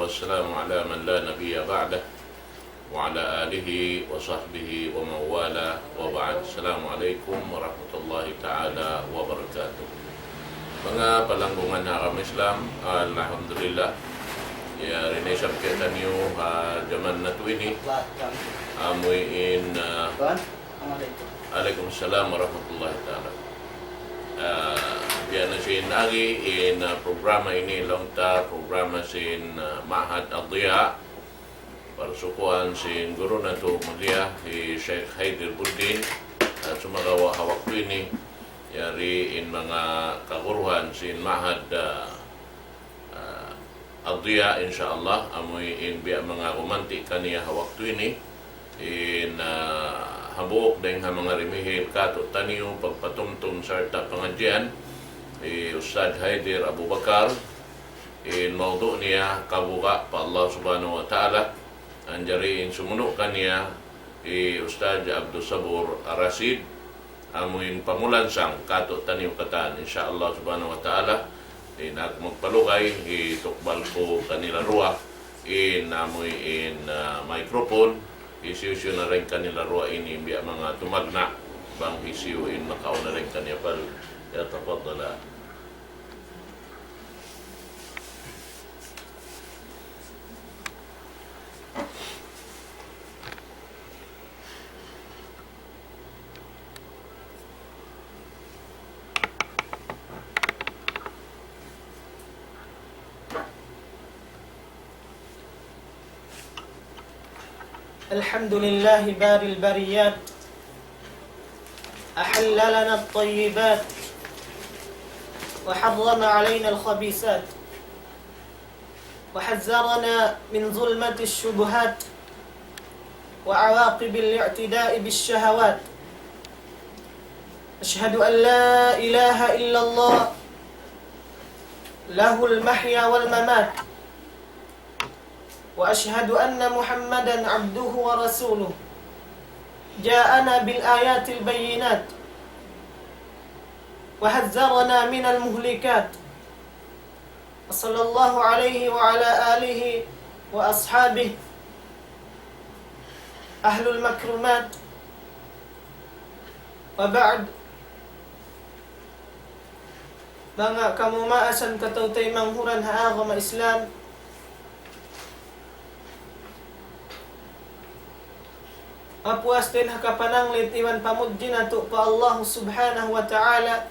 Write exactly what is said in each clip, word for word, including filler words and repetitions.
والسلام على من لا نبي بعده وعلى آله وصحبه ومن والاه وبعد. السلام عليكم ورحمة الله تعالى وبركاته. Manga palanggungan ha agama Islam, alhamdulillah. Yari na isab kitaniyu ha jaman natu' ini. Amu in, ah, Alaykum salam warahmatullahi ta'ala. Ah, biya' na sin agi in, ah, programa ini, laung ta programa sin, ah, Ma'had Ad-Diya, parsukuan sin guru natu' mulia, hi Sheikh Haider Buddin, ah, sumagawa' ha waktu ini, yari in manga kaguruhan sin Ma'had, ah, ah, Ad-Diya, insya Allah, amu in biya' manga gumanti' kaniya ha waktu ini, in, ah, hambuuk dayn ha manga rimihil kātu'niyu, pagpatumtum sarta' pangadjian, hi Ustadz Haider Abu Bakar, in mawdu' niya kabuga' pa Allah Subhanahu wa Ta'ala, manjari in sumunu' kaniya, hi Ustadz Abdul Sabur Rashid, amu in pamulansang kātu'niyu katan, insya Allah Subhanahu wa Ta'ala. In aku magpalugay, hitukbal ku kanila duwa in amu in, ah, microphone, hisiyu-siyu na dayn kanila duwa ini biya' manga tumagna', bang hisiyu in makauna dayn kaniya, فليتفضل. الحمد لله بارئ البريات، أحل لنا الطيبات، وحرم علينا الخبيثات، وحذرنا من ظلمات الشبهات وعواقب الاعتداء بالشهوات. أشهد أن لا إله إلا الله له المحيا والممات، وأشهد أن محمدا عبده ورسوله، جاءنا بالآيات البينات وحذرنا من المهلكات، وصلى الله عليه وعلى آله وأصحابه أهل المكرمات. وبعد، manga kamumaasan, kataymanghuran ha agama Islam, mapuas dayn ha kapananglit iban pamudji natu' pa Allah Subhanahu wa Ta'ala.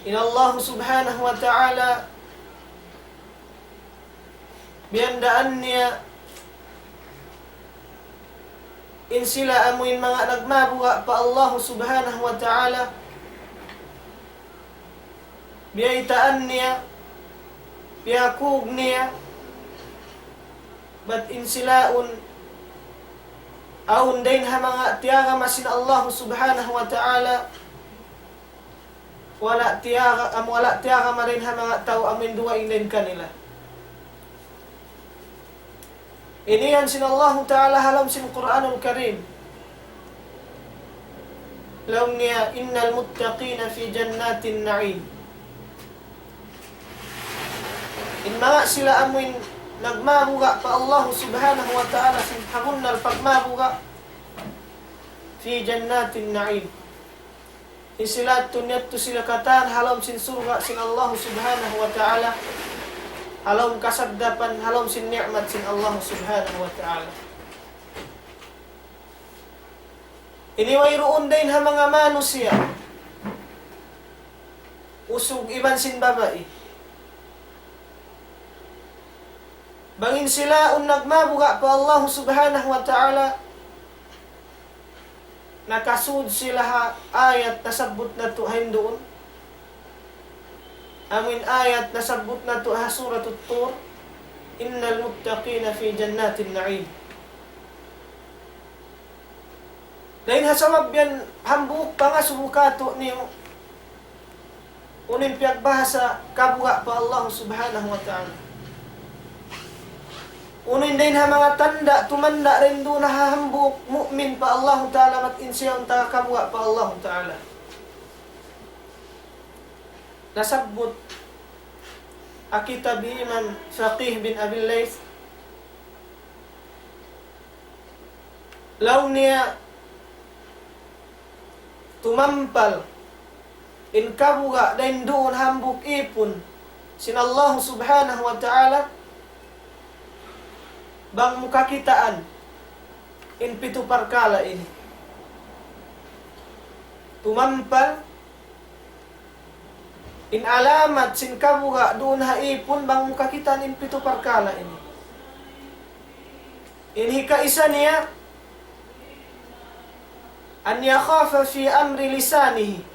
In Allah Subhanahu wa Ta'ala, biyandaan niya in sila amuin manga nagmabuga' pa Allah Subhanahu wa Ta'ala, biyaytaan niya, biyakug niya, bat in sila yaun, awn dayn ha manga tiyagama sin Allah Subhanahu wa Ta'ala, wala' tiyaga-, am wala' tiyagama dayn ha manga tau amuin dugaing dayn kanila. Ini yan sin Allahu Ta'ala ha lawm sin Qur'anul Karim. Laung niya, إن المتقين في جنات النعيم. In manga sila amuin nagmabuga' pa Allah Subhanahu wa Ta'ala sin habunnal pagmabuga', في جنات النعيم. In sila yadtu, yadtu sila katan ha lawm sin surga' sin Allah Subhanahu wa Ta'ala, ha lawm kasagdapan, ha lawm sin ni'mat sin Allah Subhanahu wa Ta'ala. Ini wayruun dayn ha manga manusiya', usug iban sin babai. Bang in sila yaun nagmabuga' pa Allah Subhanahu wa Ta'ala, nakasud sila ha ayat nasabbut natu' ha hinduun. Amuin ayat nasabbut natu' ha Suratut Tur, إن المتقين في جنات النعيم. Dayn ha sabab yan, hambuuk pangasubu kātu'niyu, unu in piyagbahasa kabuga' pa Allah Subhanahu wa Ta'ala. Unu in dayn ha manga tanda' tumanda' dayn duun ha hambuuk mu'min pa Allah Ta'ala, bat in siya yaun taga kabuga' pa Allah Ta'ala. Nasabbut ha kitab hi Imam Faqih bin Abil Layth, laung niya tumampal in kabuga' dayn duun hambuuk īpun sin Allah Subhanahu wa Ta'ala, bang mu kakitaan in pitu parkala' ini. Tumampal in alamat sin kabuga' duun ha īpun bang mu kakitaan in pitu parkala' ini. In hikaisa niya, أن يخاف في أمر لسانه.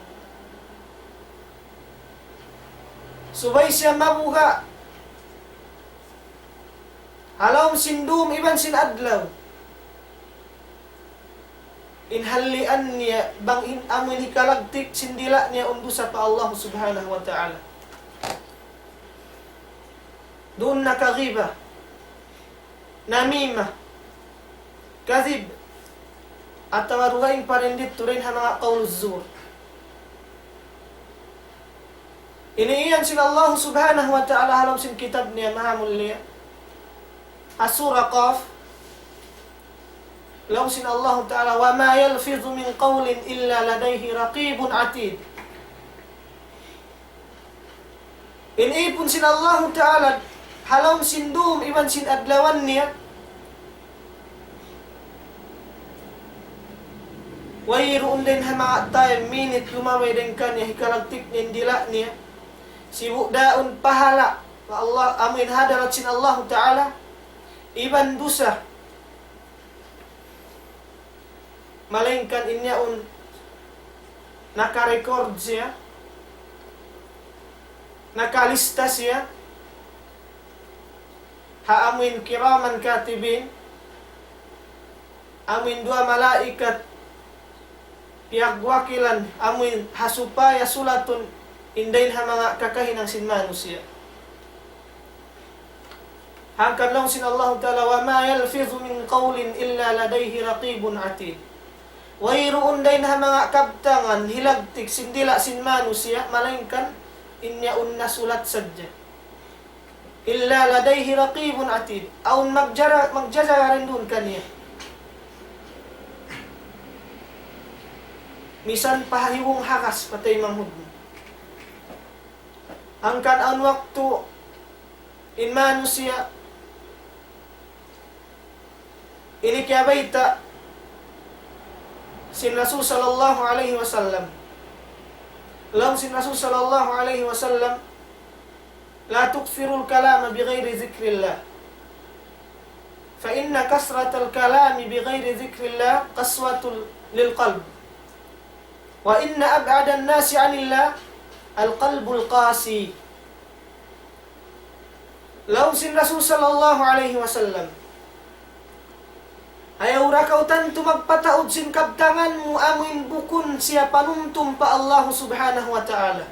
Subay siya mabuga' ha lawm sin dum iban sin adlaw in hallian niya bang in amuin hikalagtik sin dila' niya un dusa pa Allah Subhanahu wa Ta'ala. Duun na ka ghiba, namima, kadhib, atawa dugaing pa dayn didtu dayn ha manga qawl zur. Ini iyan sin Allah Subhanahu wa Ta'ala ha lawm sin kitab niya maha mulia, ha Surah Qaf, laung sin Allah Ta'ala, وما يلفظ من قول إلا لديه رقيب عتيد. In īpun sin Allahu Ta'ala ha lawm sin dum iban sin adlawan niya, wayruun dayn ha manga time, minit lumabay dayn kaniya hikalagtik niya in dila' niya, sibu' daun pahala' pa Allah, amuin hadarat sin Allahu Ta'ala, iban dusa. Malaingkan in yaun naka-record siya, nakalista siya, ha amuin kiraman katibin, amuin duwa malaikat piyagwakilan, amuin ha supaya sulatun in dayn ha manga kakahinang sin manusiya'. Hangkan laung sin Allahu Ta'ala, وما يلفظ من قول إلا لديه رقيب عتيد. Wayruun dayn ha manga kabtangan hilagtik sin dila' sin manusiya', malaingkan in yaun nasulat sadja. إلا لديه رقيب عتيد. Awn magjara-, magjajaga dayn duun kaniya. Misan pa ha hiwung hakas pa taymanghud mu. Hangkan awn waktu in manusiya', ini kiyabayta' sin Rasul sallallahu alayhi wasallam. Laung sin Rasul sallallahu alayhi wasallam, لا تكثروا الكلام بغير ذكر الله، فإن كثرة الكلام بغير ذكر الله قسوة للقلب، وإن أبعد الناس عن الله القلب القاسي. Laung sin Rasul sallallahu alayhi wasallam, ayaw da kaw tantu magpataud sin kabtangan mu amuin bukun siya panumtum pa Allah Subhanahu wa Ta'ala.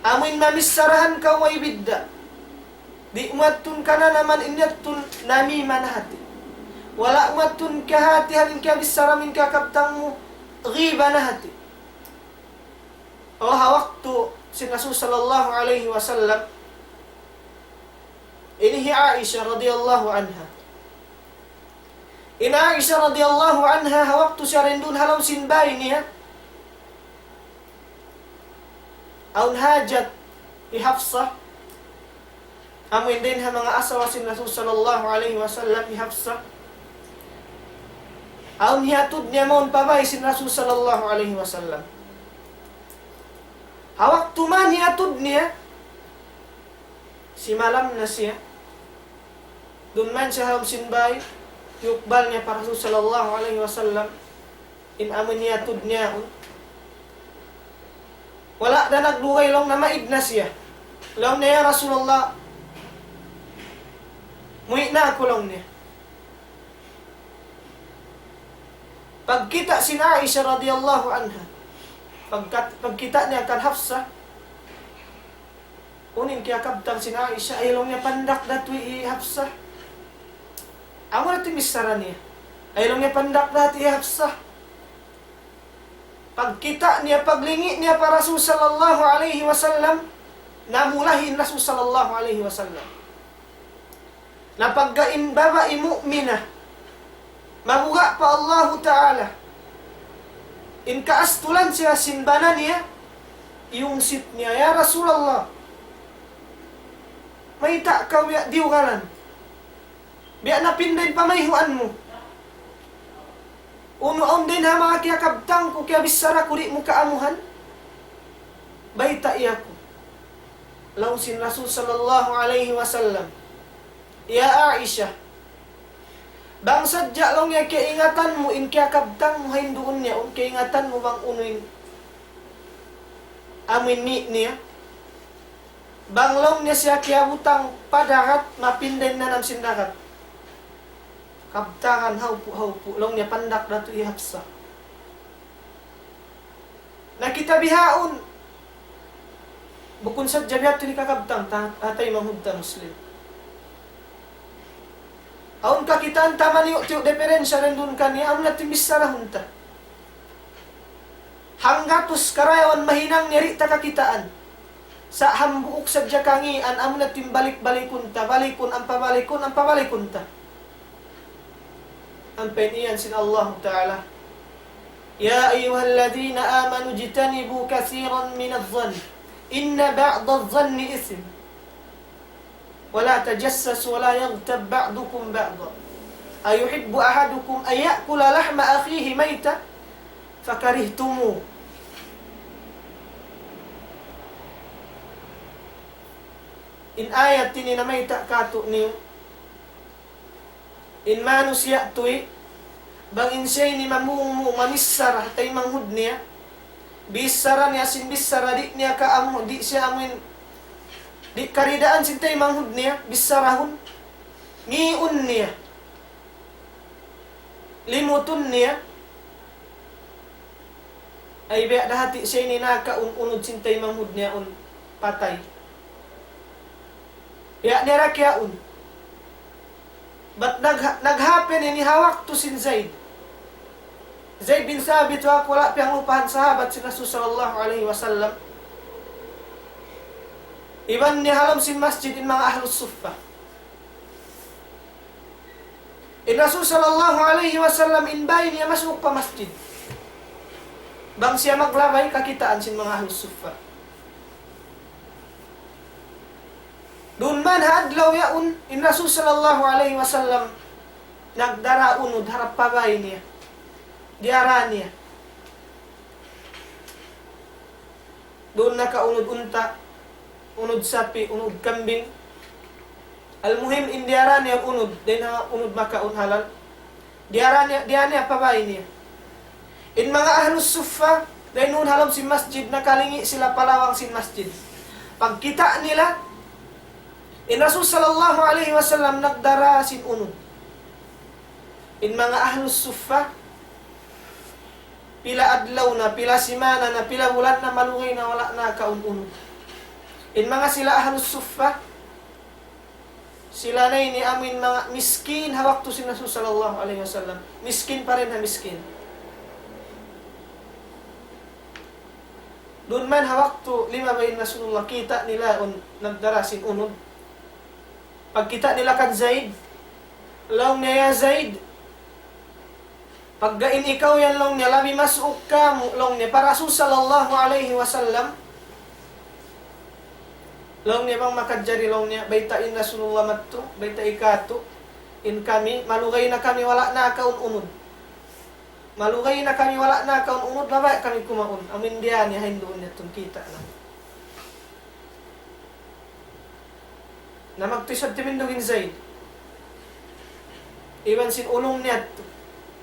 Amuin mamissarahan kaw way bidda'. Di' mu adtun kananaman in yadtu namima na hati. Wala' mu adtun kahatihan in kiyabichara mu in kiyakabtang mu ghiba na hati. O ha waktu sin Rasul sallallahu alayhi wasallam, ini hi Aisha radiyallahu anha. In Aisha radiyallahu anha, ha waktu siya dayn duun ha lawm sin bāy niya, awn hajat hi Hafsa, amuin dayn ha manga asawa sin Rasul sallallahu alayhi wasallam hi Hafsa. Awn hiyatud niya mawn pa bāy sin Rasul sallallahu alayhi wasallam. Ha waktu man hiyatud niya, simalam na siya. Duun man siya ha lawm sin bāy, iyukbal niya pa Rasul sallallahu alayhi wasallam in amuin hiyatud niya yaun. Wala' da nagdugay, laung niya maid na siya. Laung niya, "Ya Rasulullah, muwi' na aku," laung niya. Pagkita' sin Aisha radiyallahu anha, pagkat-, pagkita' niya kan Hafsa, unu in kiyakabtang sin Aisha, ay laung niya pandak da tuud hi Hafsa. Amu na tuud in bichara niya. Ay laung niya pandak da tuud hi Hafsa. Pagkita' niya, paglingi' niya pa Rasul sallallahu alayhi wasallam, namula hi Rasul sallallahu alayhi wasallam. Na pagga in babai mu'mina, mabuga' pa Allahu Ta'ala, in kaastulan siya sin bana niya, iyungsit niya, "Ya Rasulullah, mayta' kaw biya' diyugalan? Biya' na pinda in pamayhuan mu? Unu awn dayn ha manga kiyakabtang ku, kiyabichara ku di' mu kaamuhan? Baytai aku." Laung sin Rasul sallallahu alayhi wasallam, "Ya Aisha, bang sadja," laung niya, "kaingatan mu in kiyakabtang mu ha hinduun niya, unu kaingatan mu bang unu in amu in ni' niya? Bang," laung niya, "siya kiyabutang pa dagat, mapinda in nanam sin dagat. Kabtangan, hawpu', hawpu'," laung niya, "pandak Datu' Hafsa." Na kita bihaun, bukun sadja biya' ha ini kakabtang ta, ha taymanghud ta Muslim. Awn kakitaan ta maniyu'-tiyu' diperensya dayn duun kaniya, amu na in bichara hunta. Hanggatus karayawan mahinang niya di' ta kakitaan. Sa' hambuuk sadja kangīan, amu na in balik-balikun ta, balikun, ampa balikun, ampa balikun ta. Ampa in iyan sin Allahu Ta'ala, "يا أيها الذين آمنوا اجتنبوا كثيرا من الظن إن بعض الظن إثم ولا تجسسوا ولا يغتب بعضكم بعضا أيحب أحدكم أن يأكل لحم أخيه ميتا فكرهتموه." In ayat ini namayta' kātu'niyu, in manusiya' tuwi', bang in siya ini mamung-mung mamichara ha taymanghud niya, bichara niya sin bichara di' niya kaamu, di' siya amuin, di' karidaan sin taymanghud niya, bicharahun, ngīun niya, limutun niya, ay biya' da hati siya ini nakaun-unud sin taymanghud niya un patay. Biya' niya ra kiyaun. Bat nag-, nag-happen ini ha waktu sin Zaid. Zaid bin Thabit, wa aku wala' piyanglupahan, sahabat sin Rasul sallallahu alayhi wasallam. Iban niya ha lawm sin masjid in manga ahlus suffa. In Rasul sallallahu alayhi wasallam in bāy niya masuuk pa masjid. Bang siya maglabay, kakitaan sin manga ahlus suffa. Duun man ha adlaw yaun, in Rasul sallallahu alayhi wasallam nagdara unud harap pa bāy niya. Diyara niya. Duun nakaunud unta', unud sapi', unud kambing. Al-muhim, in diyara niya unud, dayn ha unud makaun halal. Diyara niya, diyara niya pa bāy niya. In manga ahlus suffa, dayn duun ha lawm sin masjid, nakalingi' sila pa lawang sin masjid. Pagkita' nila, in Rasul sallallahu alayhi wasallam nagdara sin unud. In manga ahlus suffa, pila adlaw na, pila simana na, pila bulan na, malugay na wala' nakaun-unud. In manga sila ahlus suffa, sila na ini amuin manga miskin ha waktu sin Rasul sallallahu alayhi wasallam. Miskin pa dayn ha miskin. Duun man ha waktu limabay in Rasulullah, kita' nila un nagdara sin unud. Pagkita' nila kan Zaid, laung niya, "Ya Zaid, pagga in ikaw yan," laung niya, "labi masuuk kāmu'," laung niya, "pa Rasul sallallahu alayhi wasallam," laung niya, "bang makajari," laung niya, "baytai in Rasulullah madtu, baytai kātu', in kami, malugay na kami wala' nakaun-unud. Malugay na kami wala' nakaun-unud, mabaya' kami kumaun." Amuin diyā niya ha hinduun niya tuud kita' na. Na magtuy isab timindug in Zaid iban sin ulung niya yadtu.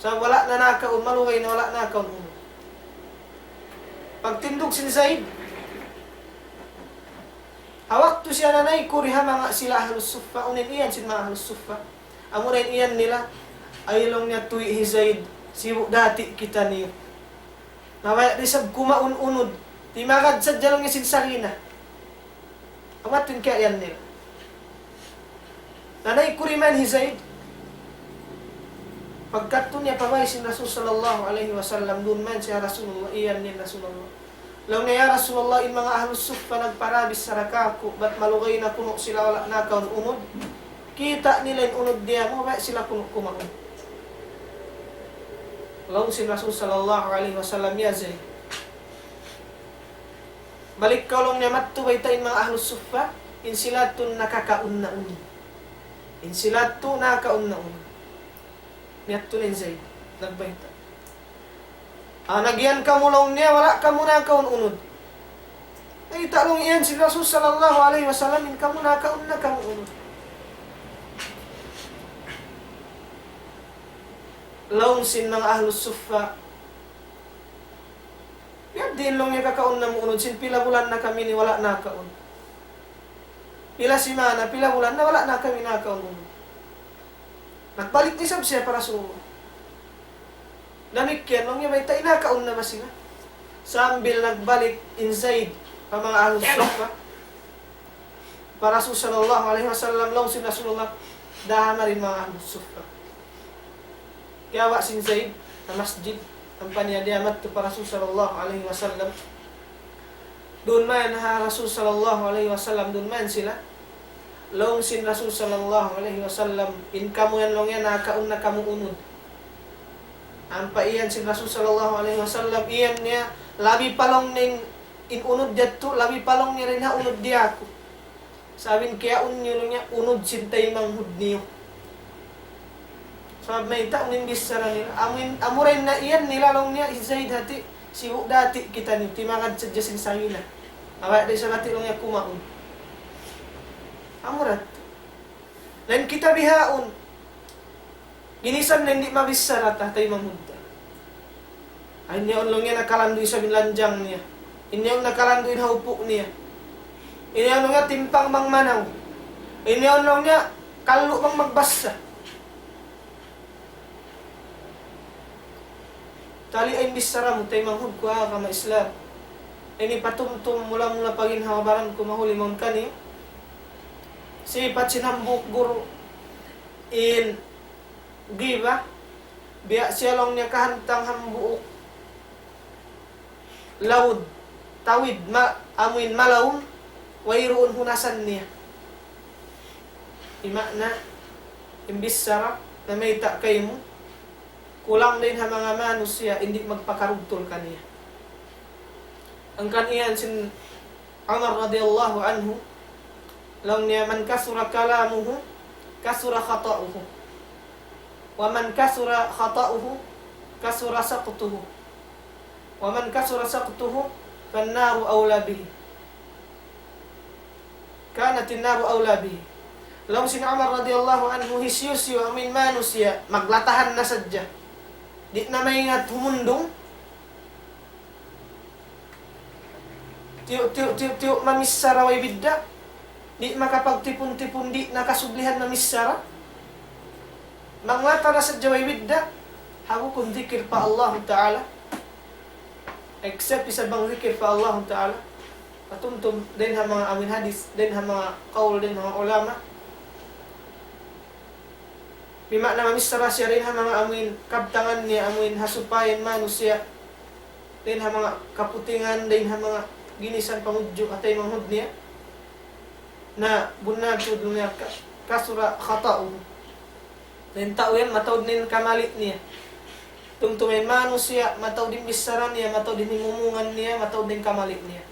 Sa' wala' na nakaun, malugay na wala' nakaun-unud. Pagtindug sin Zaid, ha waktu siya nanay kuri ha manga sila ahlus suffa, unu in iyan sin manga ahlus suffa. Amura in iyan nila, "Ay," laung niya, "tuwi' hi Zaid, sibu' dati' kitaniyu. Mabaya' da isab kumaun-unud. Timagad sadja," laung niya, "sin sarina." Amu yadtu in kaiyan nila. Nanay kuri man hi Zaid. Pagkadtu niya pa bāy sin Rasul sallallahu alayhi wasallam, duun man siya ha Rasulullah, iyan niya in Rasulullah. Laung niya, "Ya Rasulullah, in manga ahlus suffa nagparabi' sara kāku', bat malugay na kunu' sila wala' nakaun unud. Kita' nila in unud diya mu, baya' sila kunu' kumaun." Laung sin Rasul sallallahu alayhi wasallam, "Ya Zaid, balik kaw," laung niya, "madtu bayta' in manga ahlus suffa, in sila tuud nakakaun na unud. In sila tuud nakaun na unud." Miyadtu na in Zaid, nagbayta'. "Ah, nagiyan kamu," laung niya, "wala' kamu nakaun unud. Ay, ta' laung iyan sin Rasul sallallahu alayhi wasallam, in kamu nakaun na kamu unud." Laung sin manga ahlus suffa, "Biya' diin," laung niya, "kakaun namu' unud, sin pila bulan na kami ini wala' nakaun. Pila simana, pila bulan na wala' na kami nakaun unud." Nagbalik na isab siya pa Rasulullah. "Damikkiyan," laung niya, "bayta', nakaun na ba sila?" Sambil nagbalik in Zaid pa manga ahlus suffa, pa Rasul sallallahu alayhi wasallam, laung sin Rasulullah, "Daha mari manga ahlus suffa." Kiyawa' sin Zaid ha masjid, ampa niya diyā madtu pa Rasul sallallahu alayhi wasallam. Duun mayan ha Rasul sallallahu alayhi wasallam, duun mayan sila. Laung sin Rasul sallallahu alayhi wasallam, "In kamu yan," laung niya, "nakaun na kamu unud." Ampa iyan sin Rasul sallallahu alayhi wasallam, iyan niya, "Labi pa," laung niya, "in, in unud yadtu, labi pa," laung niya, "dayn ha unud diyā ku. Sabab in kiyaun niyu," laung niya, "unud sin taymanghud niyu." Sabab mayta', unu in bichara nila. Amu in, amura in naiyan nila, laung niya, hi Zaid hati, sibu' dati' kitaniyu, timagad sadja sin sawila. Awa' da isab hati, laung niya, kumaun. Amura. Lain kita bihaun. Ginisan na in di' mabichara ta, taymanghud ta. Ay, in yaun, laung niya, nakalandu' isab in lanjang niya. In yaun, nakalandu' in hawpu' niya. In yaun, laung niya, timpang bang manaw. In yaun, laung niya, kallu' bang magbassa. Tali in bichara mu, taymanghud ku ha agama Islam. Ini patumtum mula-mula pa ginhawa-baran ku mahuli mawn kaniyu. Sipat sin hambuuk guru in giba, biya' siya, laung niya, kahantang hambuuk laud, tawid, ma-, amuin malaum, wayruun hunasan niya. Di' maana, in bichara, namayta' kaymu, kulang dayn ha manga manusiya', di' magpakarugtul kaniya. Hangkan iyan sin Umar radiyallahu anhu, laung niya, من كثر كلامه كثر خطأه، ومن كثر خطأه كثر سقطه، ومن كثر سقطه فالنار أولى به، كانت النار أولى به. Laung sin Umar radiyallahu anhu, hisiyu-siyu amuin manusiya', maglatahan na sadja. Di' na maingat humundung. Tiyu', tiyu', tiyu', tiyu', mamichara way bidda'. Di' makapagtipun-tipun, di' na kasublihan mamichara. Manglata na sadja way bidda'. Ha bukun zikir pa Allahu Ta'ala. Except isab bang zikir pa Allahu Ta'ala. Patumtum, dayn ha manga amuin hadis, dayn ha manga qawl, dayn ha manga ulama. Di' maana mamichara siya dayn ha manga amuin kabtangan niya, amuin ha supaya in manusiya', dayn ha manga kaputingan, dayn ha manga ginisan pangudju' ha taymanghud niya. Na bunnal tuud niya ka-, كثر خطأه. Na in tau yan, mataud na in kamali' niya. Tumtuma in manusiya', mataud in bichara niya, mataud in himumungan niya, mataud na in kamali' niya.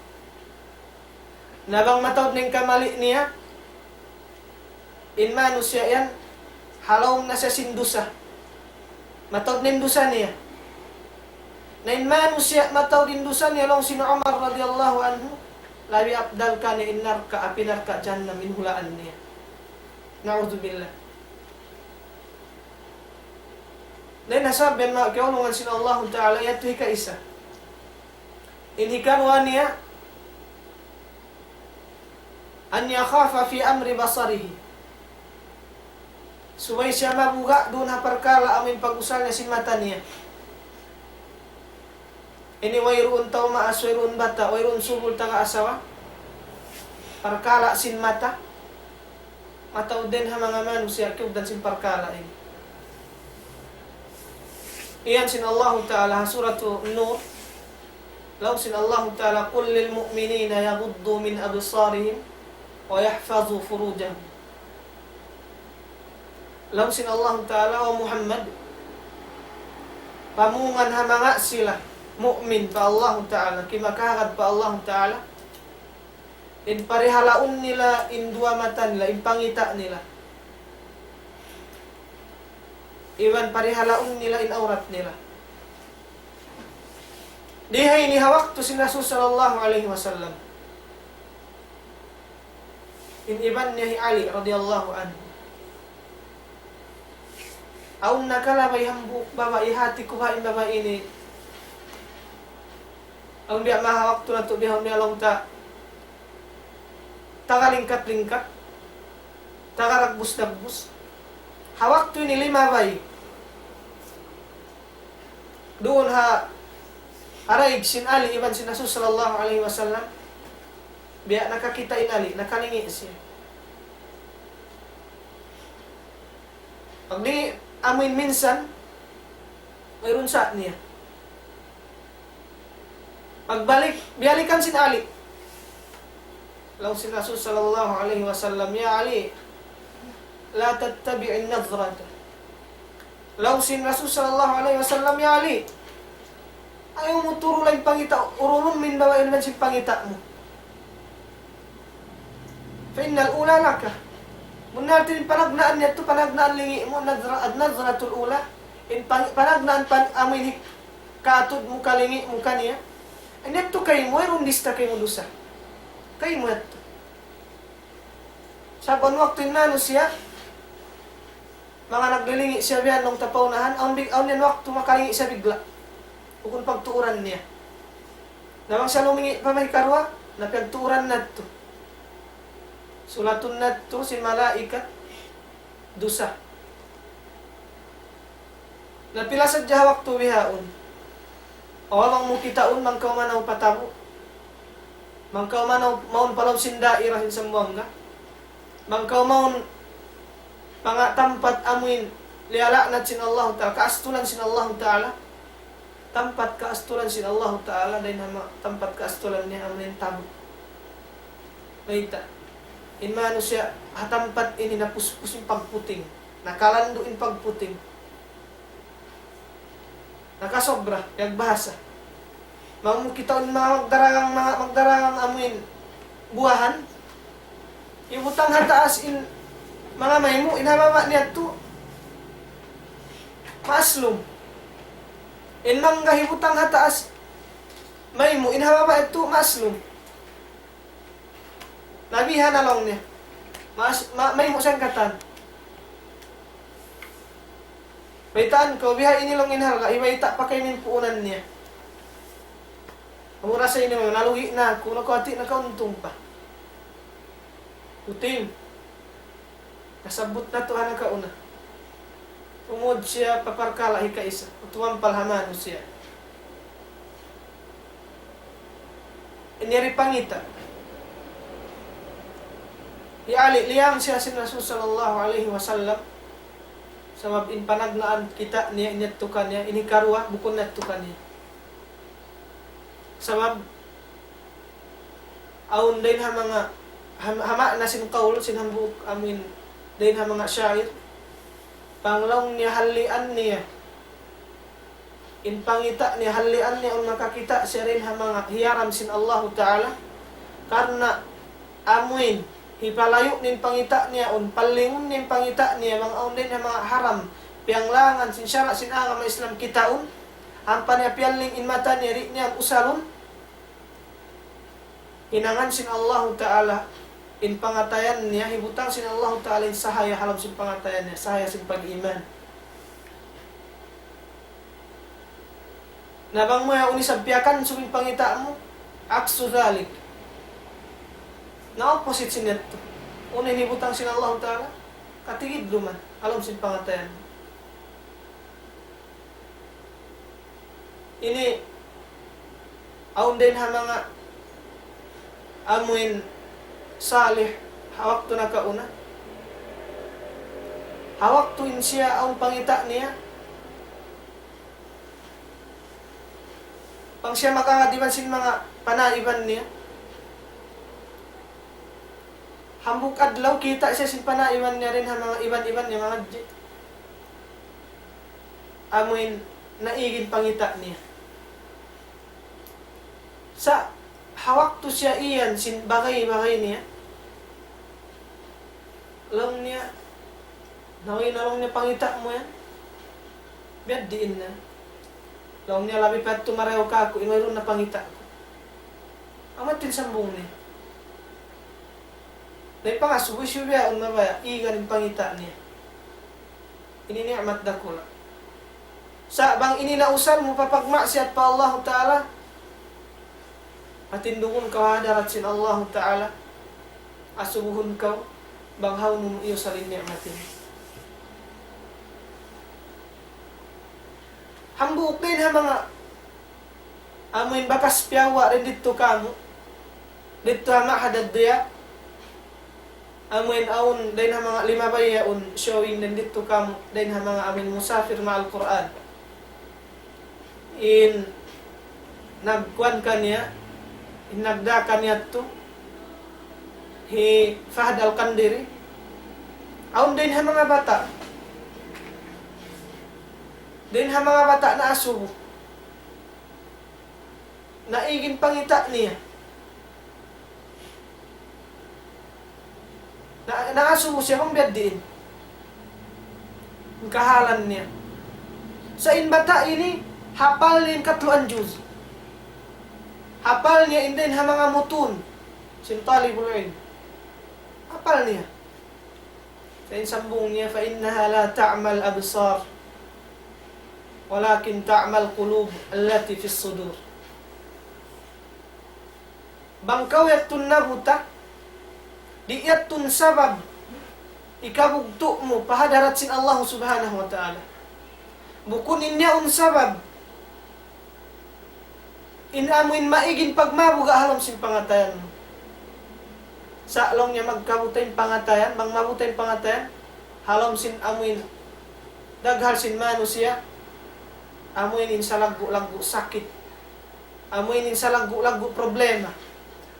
Na bang mataud na in kamali' niya, in manusiya' yan, halaum na siya sin dusa. Mataud na in dusa niya. Na in manusiya' mataud in dusa niya, laung sin Umar radiyallahu anhu, labi afdal kaniya in narka', api narka' jahannam in hulaan niya. Na'udzubillah. Na in ha sabab yan, manga kiyaulungan sin Allahu Ta'ala, yadtu hikaisa. In hikaruwa niya, أن يخاف في أمر بصره. Subay siya mabuga' duun ha parkala' amuin pag-usal niya sin mata niya. Ini wayruun tau maas, wayruun bata', wayruun subul taga asawa. Parkala' sin mata. Mataud dayn ha manga manusiya' kiyugdan sin parkala' ini. Iyan sin Allahu Ta'ala ha Suratu Nur. Laung sin Allahu Ta'ala, قل للمؤمنين يغضوا من أبصارهم ويحفظوا فروجهم. Laung sin Allahu Ta'ala, "O Muhammad, pamungan ha manga sila mu'min pa Allahu Ta'ala, kimakahagad pa Allahu Ta'ala, in parihalaun nila in duwa mata nila, in pangita' nila. Iban parihalaun nila in awrat nila." Di ha ini ha waktu sin Rasul sallallahu alayhi wasallam. In iban niya hi Ali radiyallahu anhu. Awn nakalabay hambuuk babai, hati ku ba in babai ini. Awn biya' manga waktu natu' bihaun niya laung ta, taga lingkat-lingkat, taga dagbus-dagbus. Ha waktu ini limabay duun ha, ha daig sin Ali iban sin Rasul sallallahu alayhi wasallam. Biya' nakakita' in Ali, nakalingi' siya. Pag di amuin minsan, wayruun sa niya. Pagbalik, biyalikan sin Ali. Laung sin Rasul sallallahu alayhi wasallam, "Ya Ali, لا تتبع النظرة." Laung sin Rasul sallallahu alayhi wasallam, "Ya Ali, ayaw mu turula in pangita', urulun mu in babai iban sin pangita' mu. فإن الأولى لك." Bunnal tuud in panagnaan niya tu, panagnaan lingi' mu, nazra-, النظرة الأولى. In pang-, panagnaan pan-, amu ini, kaatud mu, kalingi' mu kaniya. In yadtu kaymu, wayruun dista kaymu dusa. Kaymu yadtu. Sabab waktu in manusiya', manga naglilingi' siya biya' nung tapaunahan, awn big-, awn yan waktu makalingi' siya bigla'. Bukun pagtuuran niya. Na bang siya lumingi' pa may karuwa, na piyagtuuran na tu. Sulatun na tu sin malaikat dusa. Na pila sadja ha waktu bihaun. Awa bang mu kitaun, bang kaw manaw pa tabu'. Bang kaw manaw, mawn pa lawm sin daira sin Sambuwanga. Bang kaw mawn pa manga tampat amuin liyala'nat sin Allahu Ta'ala, kaastulan sin Allahu Ta'ala. Tampat kaastulan sin Allahu Ta'ala, dayn ha ma-, tampat kaastulan niya amuin tabu'. Mayta'? In manusiya' ha tampat ini napuspus in pagputing. Nakalandu' in pagputing. Nakasobra, piyagbahasa. Bang mu kitaun manga magdaragang, manga magdaragang amuin buwahan. Hibutang ha taas in manga maymu', in ha baba' niya tu maaslum. In mangga hibutang ha taas maymu', in ha baba' tu maaslum. Nabihan na laung niya. Mas, ma-, maymu' siya katan. Baytaan ku, biha ini laung in halga', hibayta' pa kaymu in puunan niya. Amu rasa ini, nalugi' na aku, nakuhati, nakauntung pa. Puting. Nasabbut natu' ha nakauna. Tungud siya pa parkala' hikaisa, tumampal ha manusiya'. In yari pangita'. Hi Ali, liyang siya sin Rasul sallallahu alayhi wasallam. Sabab in panagnaan kita' niya, in yadtu kaniya, in hikaruwa, bukun yadtu kaniya. Sabab, awn dayn ha manga, ha, ha maana sin qawl, sin hambuuk amuin, dayn ha manga sha'ir, bang laung niya hallian niya, in pangita' niya hallian niya, awn makakita' siya dayn ha manga hiyaram sin Allahu Ta'ala, karna' amuin, hipalayu' niya in pangita' niya, awn palingun niya in pangita' niya, bang awn dayn ha manga haram, piyanglangan sin sara' sin agama Islam kitaun, ampa niya piyaling in mata niya, di' niya usalun, hinangan sin Allahu Ta'ala in pangatayan niya, hibutang sin Allahu Ta'ala in sahaya ha lawm sin pangatayan niya, sahaya sin pag-iman. Na bang mu yaun isab piyakansub in pangita' mu, aksu dhalik. Na opposite sin yadtu. Unu in hibutang sin Allahu Ta'ala, katigidluman, ha lawm sin pangatayan. Ini, awn dayn ha manga amuin salih ha waktu nakauna. Ha waktu in siya awn pangita' niya, Bang siya makaagad iban sin manga panaiban niya, hambuuk adlaw kita' siya sin panaiban niya dayn ha manga iban-iban niya mangadji'. Amuin naig in pangita' niya. Sa' ha waktu siya iyan sin bagay-bagay niya, laung niya, "Na way na," laung niya, "pangita' mu yan. Biyadiin na." Laung niya, "Labi pa yadtu marayaw kāku', in wayruun na pangita' ku." Amu yadtu in sambung niya. Na in pangasubu, hisiyu bihaun mabaya', igan in pangita' niya. Ini ni'mat dakula'. Sa' bang ini nausal mu pa pagmaksiyat pa Allahu Ta'ala, patindungun kaw ha hadarat sin Allahu Ta'ala, asubuhun kaw, bang hawnu mu iyusal in ni'mat ini. Hambuuk dayn ha manga amuin bakas piyawa' dayn didtu kāmu', didtu ha Ma'had ad-Diya, amuin awn dayn ha manga limabay yaun showing dayn didtu kāmu', dayn ha manga amuin Musafir Ma'al Qur'an. In nagkuwan kaniya, in nagdā kaniya tu, hi Fahd Al-Kandiri, awn dayn ha manga bata'. Dayn ha manga bata' naasubu. Naig in pangita' niya. Na, naasubu siya bang biyadiin in kahalan niya. Sa' in bata' ini, hapal niya in katluan juz. Hapal niya in dayn ha manga mutun sin talibul ilm. Hapal niya. Sa' in sambung niya, فإنها لا تعمى الأبصار ولكن تعمى القلوب التي في الصدور. Bang kaw yadtu nabuta, di' yadtu sabab hikabugtu' mu pa hadarat sin Allah Subhanahu wa Ta'ala. Bukun in yaun sabab in amuin maig in pagmabuga' ha lawm sin pangatayan mu. Sa' laung niya magkabuta in pangatayan, bang mabuta in pangatayan, ha lawm sin amuin daghal sin manusiya', amuin in salaggu'-laggu' sakit, amuin in salaggu'-laggu' problema.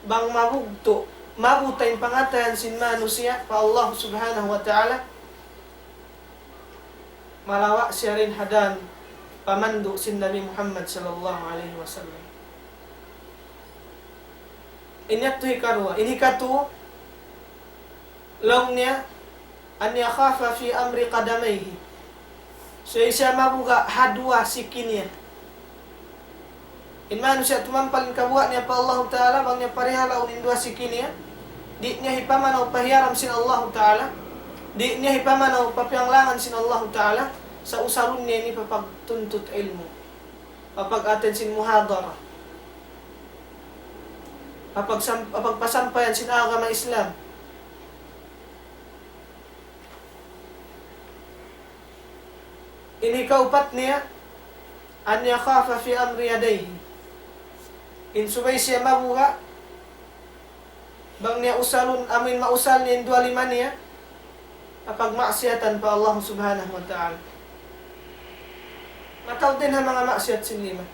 Bang mabugtu', mabuta in pangatayan sin manusiya' pa Allah Subhanahu wa Ta'ala, malawa' siya dayn ha dan pamandu' sin Nabi Muhammad sallallahu alayhi wasallam. In yadtu hikaruwa. In hikatū, laung niya, أن يخاف في أمر قدميه. Subay siya mabuga' ha duwa siki niya. In manusiya' tumampal in kabuga' niya pa Allahu Ta'ala, bang niya parihalaun in duwa siki niya, di' niya hipamanaw pa hiyaram sin Allahu Ta'ala, di' niya hipamanaw pa piyanglangan sin Allahu Ta'ala, sa' usalun niya ini pa pagtuntut ilmu', pa pag-attend sin muhadara, pa pagsam-, pa pagpasampayan sin agama Islam. In hikaupat niya, أن يخاف في أمر يديه. In subay siya mabuga', bang niya usalun, amuin mausal niya in duwa lima niya, ha pagmaksiyatan pa Allah Subhanahu wa Ta'ala. Mataud dayn ha manga maksiyat sin lima.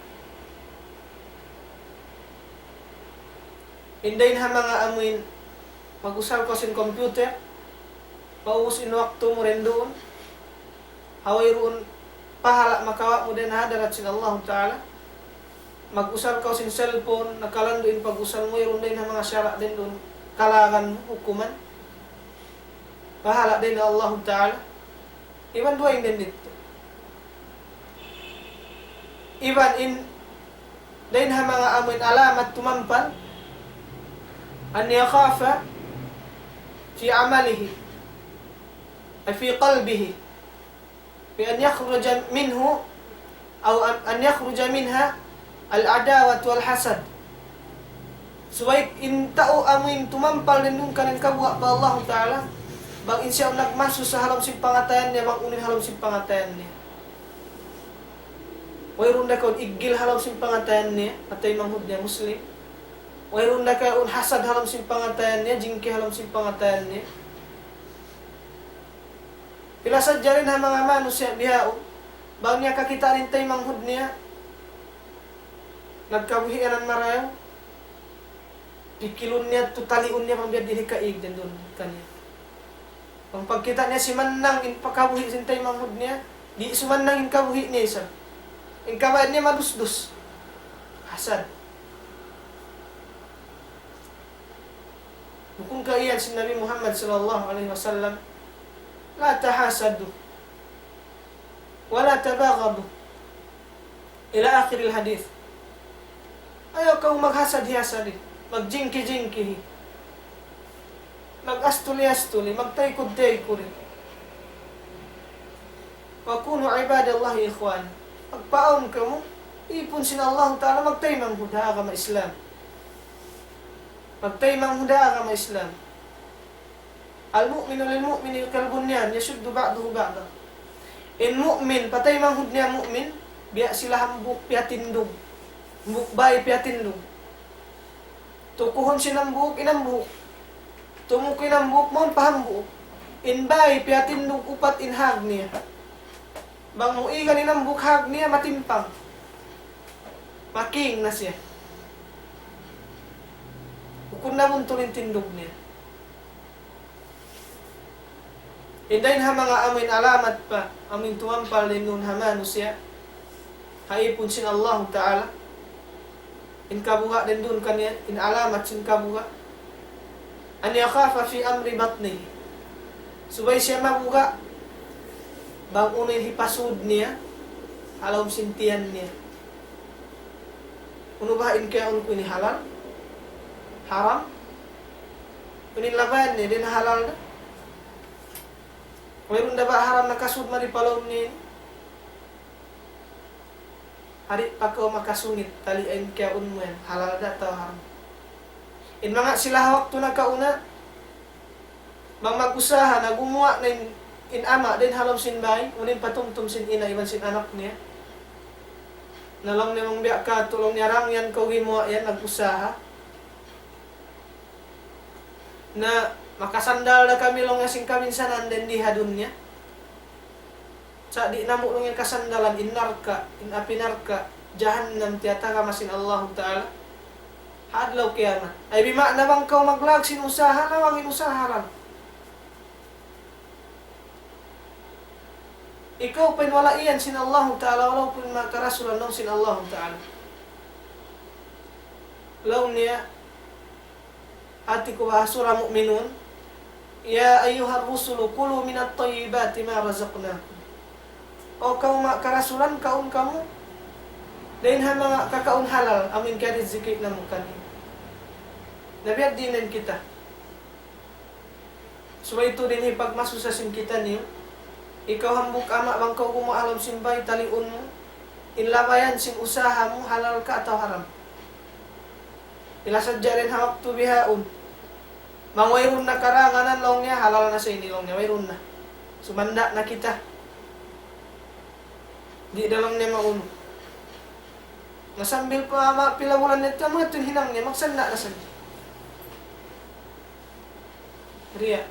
In dayn ha manga amuin, mag-usal kaw sin computer, paubus in waktu mu dayn duun, ha wayruun pahala' makawa' mu dayn ha hadarat sin Allahu Ta'ala. Mag-usal kaw sin cellphone, nakalandu' in pag-usal mu, wayruun dayn ha manga sara' dayn duun, kalagan mu, hukuman, pahala' dayn ha Allahu Ta'ala. Iban duwa in dayn didtu. Iban in dayn ha manga amuin alamat tumampal, أن يخاف في عمله، أي في قلبه، بأن يخرج منه، أو أن، أن يخرج منها العداوة والحسد. Subay in tau amuin tumampal dayn duun kaniya kabuga' pa Allahu Ta'ala, bang in siya nagmasusa ha lawm sin pangatayan niya, bang unu in ha lawm sin pangatayan niya. Wayruun da kaw iggil ha lawm sin pangatayan niya, ha taymanghud niya Muslim. Wayruun da kaw hasad ha lawm sin pangatayan niya, jingki ha lawm sin pangatayan niya. Pila sadja dayn ha manga manusiya' bihaun, bang niya kakitaan in taymanghud niya, nagkabuhi' yan marayaw, pikilun niya, tutaliun niya, bang biya' diin hikaig dayn duun kaniya. Bang pagkita' niya simannang in pagkabuhi' sin taymanghud niya, di' sumannang in kabuhi' niya isab. In kabayaan niya madusdus. Hasad. Bukun ka iyan sin Nabi Muhammad sallallahu alayhi wasallam, لا تحاسدوا ولا تباغضوا إلى آخر الحديث. Ayaw kamu maghasad-hasadi, magjingki-jingkihi, mag-astuli-astuli, magtaykud-taykudi. وكونوا عباد الله إخوانا. Magpaawn kamu, ipun sin Allahu Ta'ala, magtaymanghud ha agama Islam. Magtaymanghud ha agama Islam. المؤمن للمؤمن كالبنيان يشد بعضه بعضا. In mu'min, pa taymanghud niya mu'min, biya' sila hambuuk piyatindug. Hambuuk bāy piyatindug. Tukuhun sin hambuuk, in hambuuk. Tumuk in hambuuk, mawn pa hambuuk. In bāy piyatindug upat in hāg niya. Bang mu igan in hambuuk hāg niya, matimpang. Making na siya. Bukun na buntul in tindug niya. In dayn ha manga amuin alamat pa, amuin tumampal dayn duun ha manusiya', ha ipun sin Allahu Ta'ala. In kabuga' dayn duun kaniya, in alamat sin kabuga'. أن يخاف في أمر بطنه. Subay siya mabuga' bang unu in hipasud niya, ha lawm sin tiyan niya. Unu baha' in kiyaun ku ini, halal? Haram? Unu in labayan niya, dayn ha halal da? Wayruun da ba haram nakasud mari pa lawm niya ini? Di' pa kaw makasungit, tali' in kiyaun mu yan, halal da atawa haram. In manga sila ha waktu nakauna, bang mag-usaha na gumuwa' na in, in ama' dayn ha lawm sin bāy, unu in patumtum sin ina' iban sin anak niya. Na laung niya, bang biya' katu', laung niya, rang yan kaw gimuwa' yan, nag-usaha. Na makasandal da kami laung niya sin kaminsanan dayn di ha dunya. Sa' di' namu' laung niya kasandalan in narka', in api narka', jahannam, tiyatagama sin Allahu Ta'ala ha adlaw kiyamat. Ay, bima'na bang kaw maglag sin usaha, lawag in usaha lang. Ikaw pa in wala' iyan sin Allahu Ta'ala, wala' pa in manga karasulan laung sin Allahu Ta'ala. Laung niya, hati ku ba ha Surah Mu'minun, يا أيها الرسل كلوا من الطيبات ما رزقناكم. O kamu manga karasulan, kaun kamu dayn ha manga kakaun halal, amuin kiyariziki namu' kaniyu. Na biya' diin in kita. Subay tuud in hipagmasusa sin kitaniyu. Ikaw hambuuk ama', bang kaw gumuwa' ha lawm sin bāy, taliun mu in labayan sin usaha mu, halal ka atawa haram. Ila sadja dayn ha waktu bihaun. Bang wayruun na karanganan laung niya, halal na sa ini laung niya, wayruun na. Sumanda' na kita. Di' da laung niya maunu. Na sambil pa ma-, pila bulan niya, manga tuud hinang niya, magsanda' na sadja. Riya,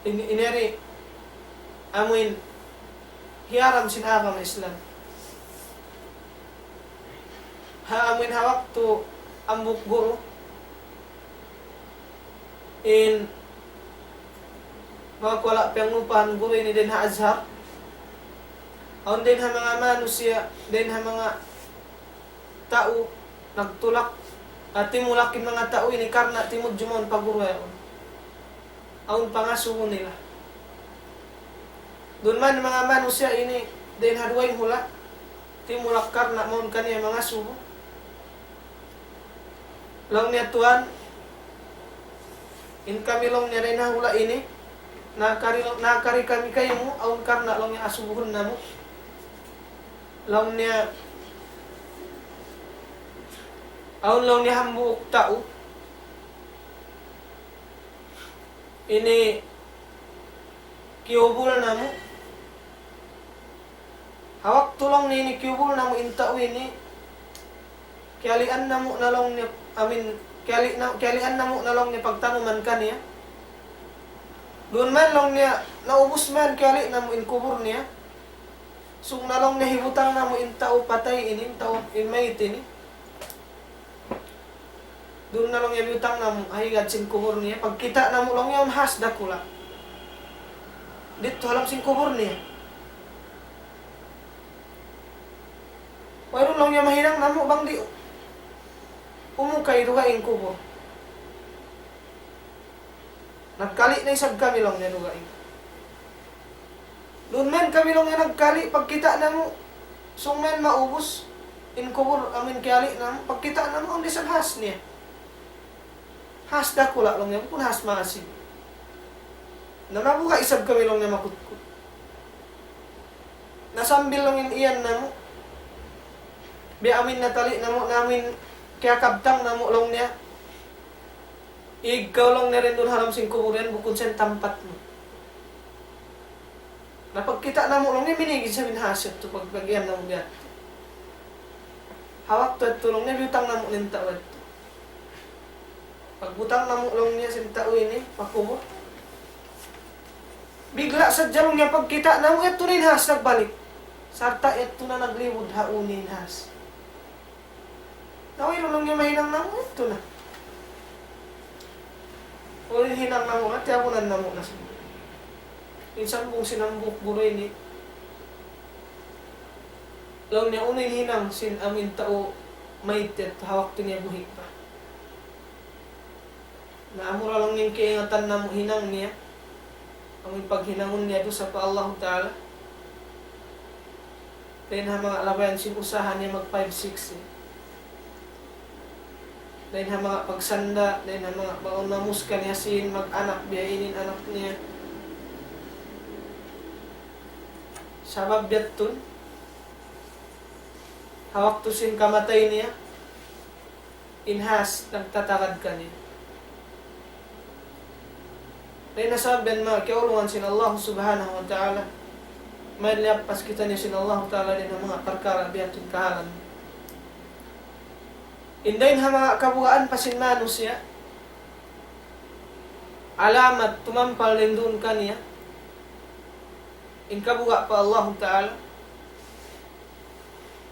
ini, ini ri, amuin, hiyaram sin agama Islam. Ha, amuin ha waktu hambuuk guru, in, manga kuwala' piyanglupahan guru ini dayn ha Azhar. Awn dayn ha manga manusiya', dayn ha manga tau nagtulak, ah, timulak in manga tau ini karna' timudju mawn pa guru yaun. Awn pangasubu nila. Duun man manga manusiya' ini, dayn ha dugaing hula', timulak karna' mawn kaniya mangasubu. Laung niya, "Tuwan, in kami," laung niya, "dayn ha hula' ini, nakari, nakari kami kaymu, awn karna'," laung niya, "asubuhun namu'." Laung niya, awn laung niya hambuuk tau, ini kiyubul namu'. Ha waktu laung niya ini kiyubul namu' in tau ini, kiyalian namu' na laung niya, amin, kiyali na, kiyalian namu' na laung niya pagtanuman kaniya. Duun man laung niya, naubus man kiyali namu' in kubul niya. Sung na laung niya hibutang namu' in tau patay ini, in tau in mayit ini. Duun na laung niya biyutang namu' ha higad sin kubul niya. Pagkita' namu' laung niya, awn has dakula' didtu ha lawm sin kubul niya. Wayruun laung niya mahinang namu' bang di' umukay dugaing kubul. Nagkali' na isab kami laung niya dugaing. Duun mayan kami laung niya nagkali', pagkita' namu', sung mayan maubus in kubul amun kiyali' namu', pagkita' namu', awn da isab has niya. Has dakula' laung niya, bukun has maasim. Na mabuga' isab kami laung niya makutkut. Na sambil laung in iyan namu', biya' amun natali' namu', na amun kiyakabtang namu' laung niya, ikaw laung niya duun ha lawm sin kubul yan, bukun sa in tampat mu. Na pagkita' namu' laung niya, minīg isab in has yadtu, pag-, pag-iyan namu' biya' yadtu. Ha waktu yadtu laung niya, biyutang namu' in tau yadtu. Pagbutang namu' laung niya sin tau ini pa kubul, bigla' sadja laung niya pagkita' namu' yadtu na in has nagbalik. Sarta' yadtu na naglibud ha unu in has. Na wayruun laung niya mahinang namu' yadtu na. Unu in hinang namu' na, tiyabunan namu' na sadja. In sambung sin hambuuk guru ini, laung niya unu in hinang sin amun tau mayta' ha waktu niya buhi' pa. Na amura laung niya in kaingatan namu' hinang niya, amun paghinangun niya dusa pa Allahu Ta'ala. Dayn ha manga labayan sin usaha niya mag five six eh. Dayn ha manga pagsanda', dayn ha manga baun mamus kaniya sin mag-anak, biya' ini in anak niya. Sabab biya' yadtu, ha waktu sin kamatay niya, in has nagtatagad kaniya. Dayn ha sabab yan manga kiyaulungan sin Allah Subhanahu wa Ta'ala, mayta' liyappas kitaniyu sin Allah Ta'ala dayn ha manga parkala' biya' ha yan kahalan. In dayn ha manga kabugaan pa sin manusiya', alamat tumampal dayn duun kaniya in kabuga' pa Allah Ta'ala,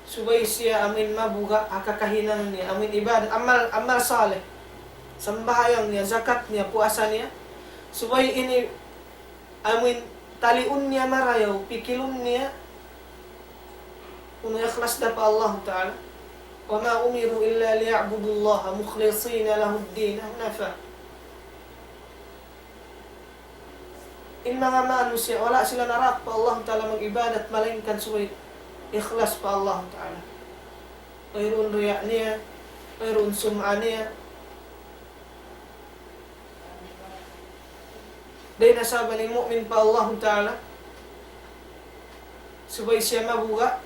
subay siya amun mabuga' ha kakahinang niya, amun ibadat, amal, amal salih. Sambahayang niya, zakat niya, puasa niya. Subay ini amun taliun niya marayaw, pikilun niya, unu ikhlas da pa Allah Ta'ala. وما أمروا إلا ليعبدوا الله مخلصين له الدين حنفاء. In manga manusiya', wala' sila naraak pa Allah Ta'ala mag-ibadat, malaingkan subay ikhlas pa Allah Ta'ala. Wayruun riya' niya, wayruun sum'a niya. Dayn ha sabab in mu'min pa Allah Ta'ala, subay siya mabuga',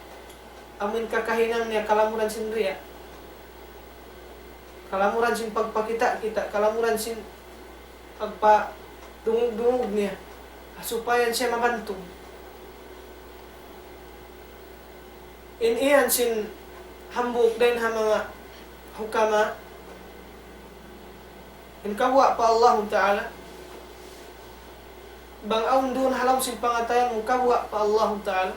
amun kakahinang niya kalamuran sin riya'. Kalamuran sin pagpakita'-kita', kalamuran sin pagpadungug-dungug niya. Supaya siya mabantug. In iyan sin hambuuk dayn ha manga hukama, in kabuga' pa Allahu Ta'ala, bang awn duun ha lawm sin pangatayan mu kabuga' pa Allahu Ta'ala,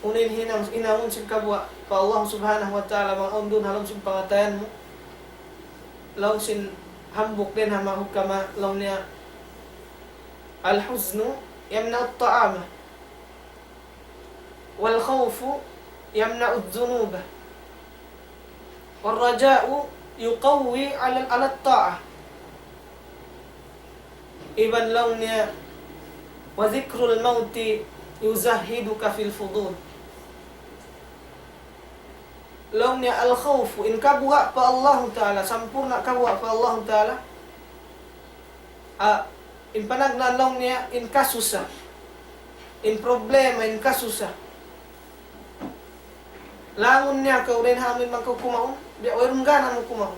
unu in hinang, hinangun sin kabuga' pa Allah Subhanahu wa Ta'ala, bang awn duun ha lawm sin pangatayan mu, laung sin hambuuk dayn ha manga hukama, laung niya, الحزن يمنع الطعام، والخوف يمنع الذنوب، والرجاء يقوي على، على الطاعة. Iban laung niya, وذكر الموت يزهدك في الفضول. Laung niya al-khawfu, in kabuga' pa Allahu Ta'ala, sampurna' kabuga' pa Allahu Ta'ala. Ah, in panagnaan laung niya, in kasusa. In problema, in kasusa. Langun niya kaw dayn ha amun bang kaw kumaun, biya' wayruun gana mu kumaun.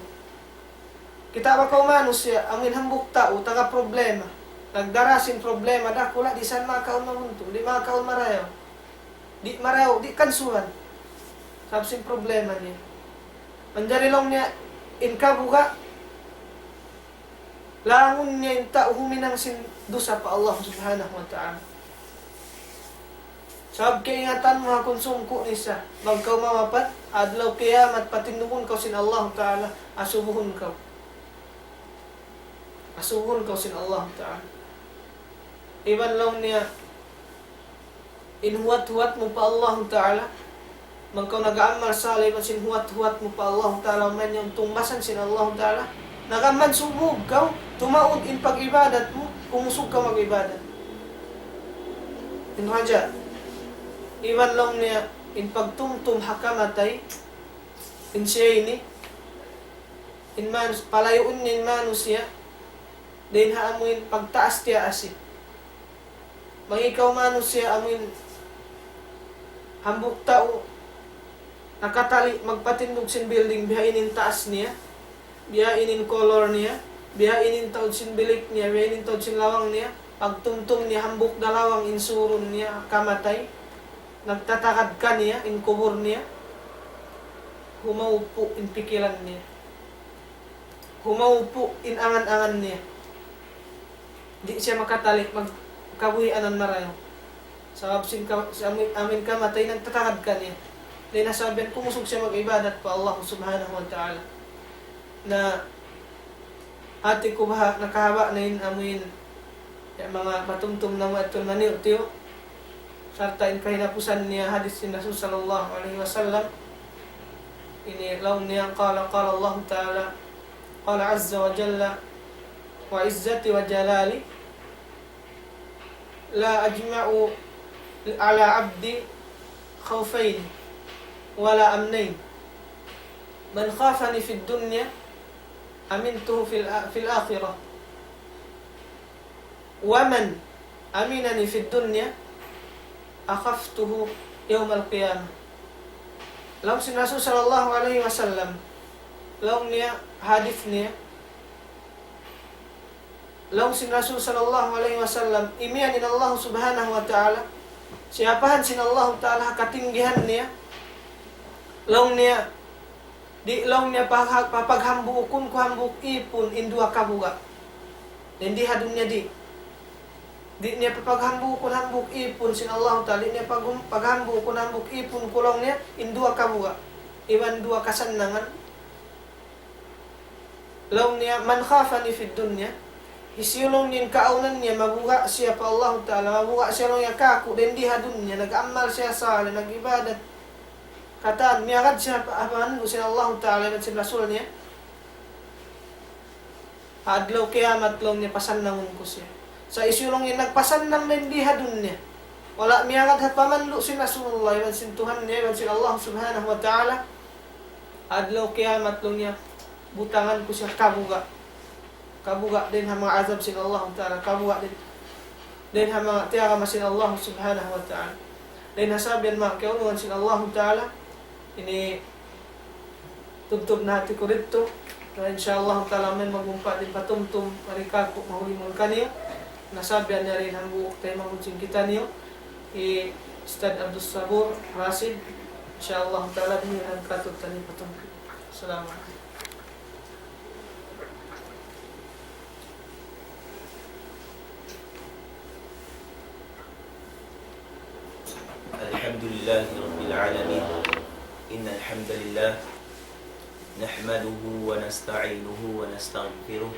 Kita' ba kaw manusiya', amun hambuuk tau, taga problema. Nagdara sin problema, dakula', di' sa makaun mabuntul, di' makaun marayaw. Di' marayaw, di' kansuran. Sabab sin problema niya. Manjari laung niya, in kabuga', langun niya in tau huminang sin dusa pa Allah Subhanahu wa Ta'ala. Sabab kaingatan mu ha kunsum ku nisa, bang kaw mawapat, adlaw kiyamat patindugun kaw sin Allah Ta'ala, asubuhun kaw. Asubuhun kaw sin Allah Ta'ala. Iban laung niya, in huwat-huwat mu pa Allah Ta'ala, bang kaw nag-aamal salih iban sin huwat-huwat mu pa Allah Ta'ala, mayan niya tungbasan sin Allah Ta'ala. Nag-aamal subug kaw, tumaud in pag-ibadat mu, kumusug kaw mag-ibadat. In raja, iban laung niya, in pagtumtum ha kamatay, in siya ini, in manus-, palayuun niya in manusiya', dayn ha amuin pagtaas-tiyaasi. Bang ikaw manusiya' amuin hambuuk tau nakatali' magpatindug sin building, biya' ini in taas niya, biya' ini in kolor niya, biya' ini in taud sin bilik niya, biya' ini in taud sin lawang niya, pagtumtum niya hambuuk da lawang in surun niya, kamatay, nagtatagad kaniya in kubul niya, humaupu' in pikilan niya. Humaupu' in angan-angan niya. Di' siya makatali' magkabuhianan marayaw. Sabab sin ka-, sin amuin, amuin kamatay nagtatagad kaniya. Dayn ha sabab yan kumusug siya mag-ibadat pa Allah Subhanahu wa Ta'ala. Na hati ku baha' nakahaba' na in amuin, ya, manga patumtum namu' adtu maniyu'-tiyu'. Sarta' in kahinapusan niya hadith sin Rasul sallallahu alayhi wasallam. Ini laung niya, قال، قال الله تعالى، قال عز وجل: وعزتي وجلالي لا أجمع على عبدي خوفين ولا أمنين. من خافني في الدنيا أمنته في الآ-، في الآخرة. ومن أمنني في الدنيا أخفته يوم القيامة. Laung sin Rasul sallallahu alayhi wasallam, laung niya, hadith niya, laung sin Rasul sallallahu alayhi wasallam, imiyan in Allah Subhanahu wa Ta'ala, siyapahan sin Allah Ta'ala ha katinggihan niya, laung niya, di' laung niya pagha-, papaghambuukun ku hambuuk īpun in duwa kabuga'. Dayn di ha dunya di'. Di' niya papaghambuukun hambuuk īpun sin Allah Ta'ala. Di' niya pag-, paghambuukun hambuuk īpun ku laung niya in duwa kabuga'. Iban duwa kasannangan. Laung niya, من خافني في الدنيا. Hisiyu laung niya in kaawnan niya, mabuga' siya pa Allah Ta'ala, mabuga' siya laung niya kāku', dayn di ha dunya, nag-amal siya salih, nag-ibadat. Katan, miyagad siya pa, apa, anu, sin Allah Ta'ala, iban sin Rasul niya. Ha adlaw kiyamat laung niya pasannangun ku siya. Sa' hisiyu laung in nagpasannang dayn di ha dunya. Wala' miyagad ha pamandu' sin Rasulullah, iban sin Tuhan niya, iban sin Allah Subhanahu wa Ta'ala. Ha adlaw kiyamat laung niya, butangan ku siya kabuga'. Kabuga' dayn ha manga azab sin Allah Ta'ala. Kabuga' dayn, dayn ha manga tiyagama sin Allah Subhanahu wa Ta'ala. Dayn ha sabab yan manga kiyaulungan sin Allah Ta'ala. Ini tubtub na hati ku didtu. Na, insya Allah Ta'ala, amin magmungpaat in patumtum, mari kāku' mahuli mawn kaniyu. Na, sabab yan yari in hambuuk taymanghud sin kitaniyu, hi Ustadz Abdus Sabur Rashid. Insya Allah Ta'ala, dimiyan kātu'niyu patumtum. Assalamualaikum. الحمد لله رب العالمين. إن الحمد لله نحمده ونستعينه ونستغفره،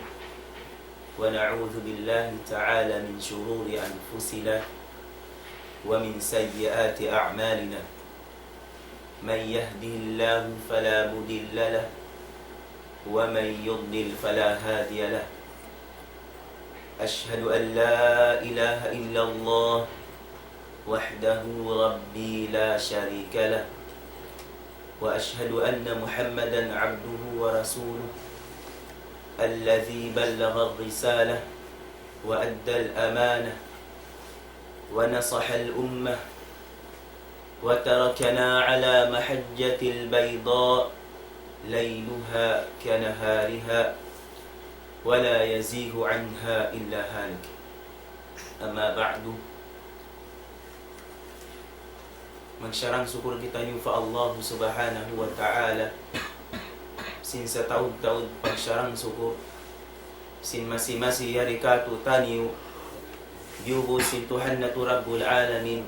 ونعوذ بالله تعالى من شرور أنفسنا ومن سيئات أعمالنا. من يهده الله فلا مضل له، ومن يضلل فلا هادي له. أشهد أن لا إله إلا الله وحده ربي لا شريك له، وأشهد أن محمدا عبده ورسوله الذي بلغ الرسالة وأدى الأمانة ونصح الأمة وتركنا على محجة البيضاء ليلها كنهارها ولا يزيغ عنها إلا هالك. أما بعد، magsarang-sukul kitaniyu pa Allah Subhanahu wa Ta'ala sin sataud-taud pagsarang-sukul. Sin masi-masi yari kātu'niyu, diyubu sin Tuhan natu' Rabbul Alamin,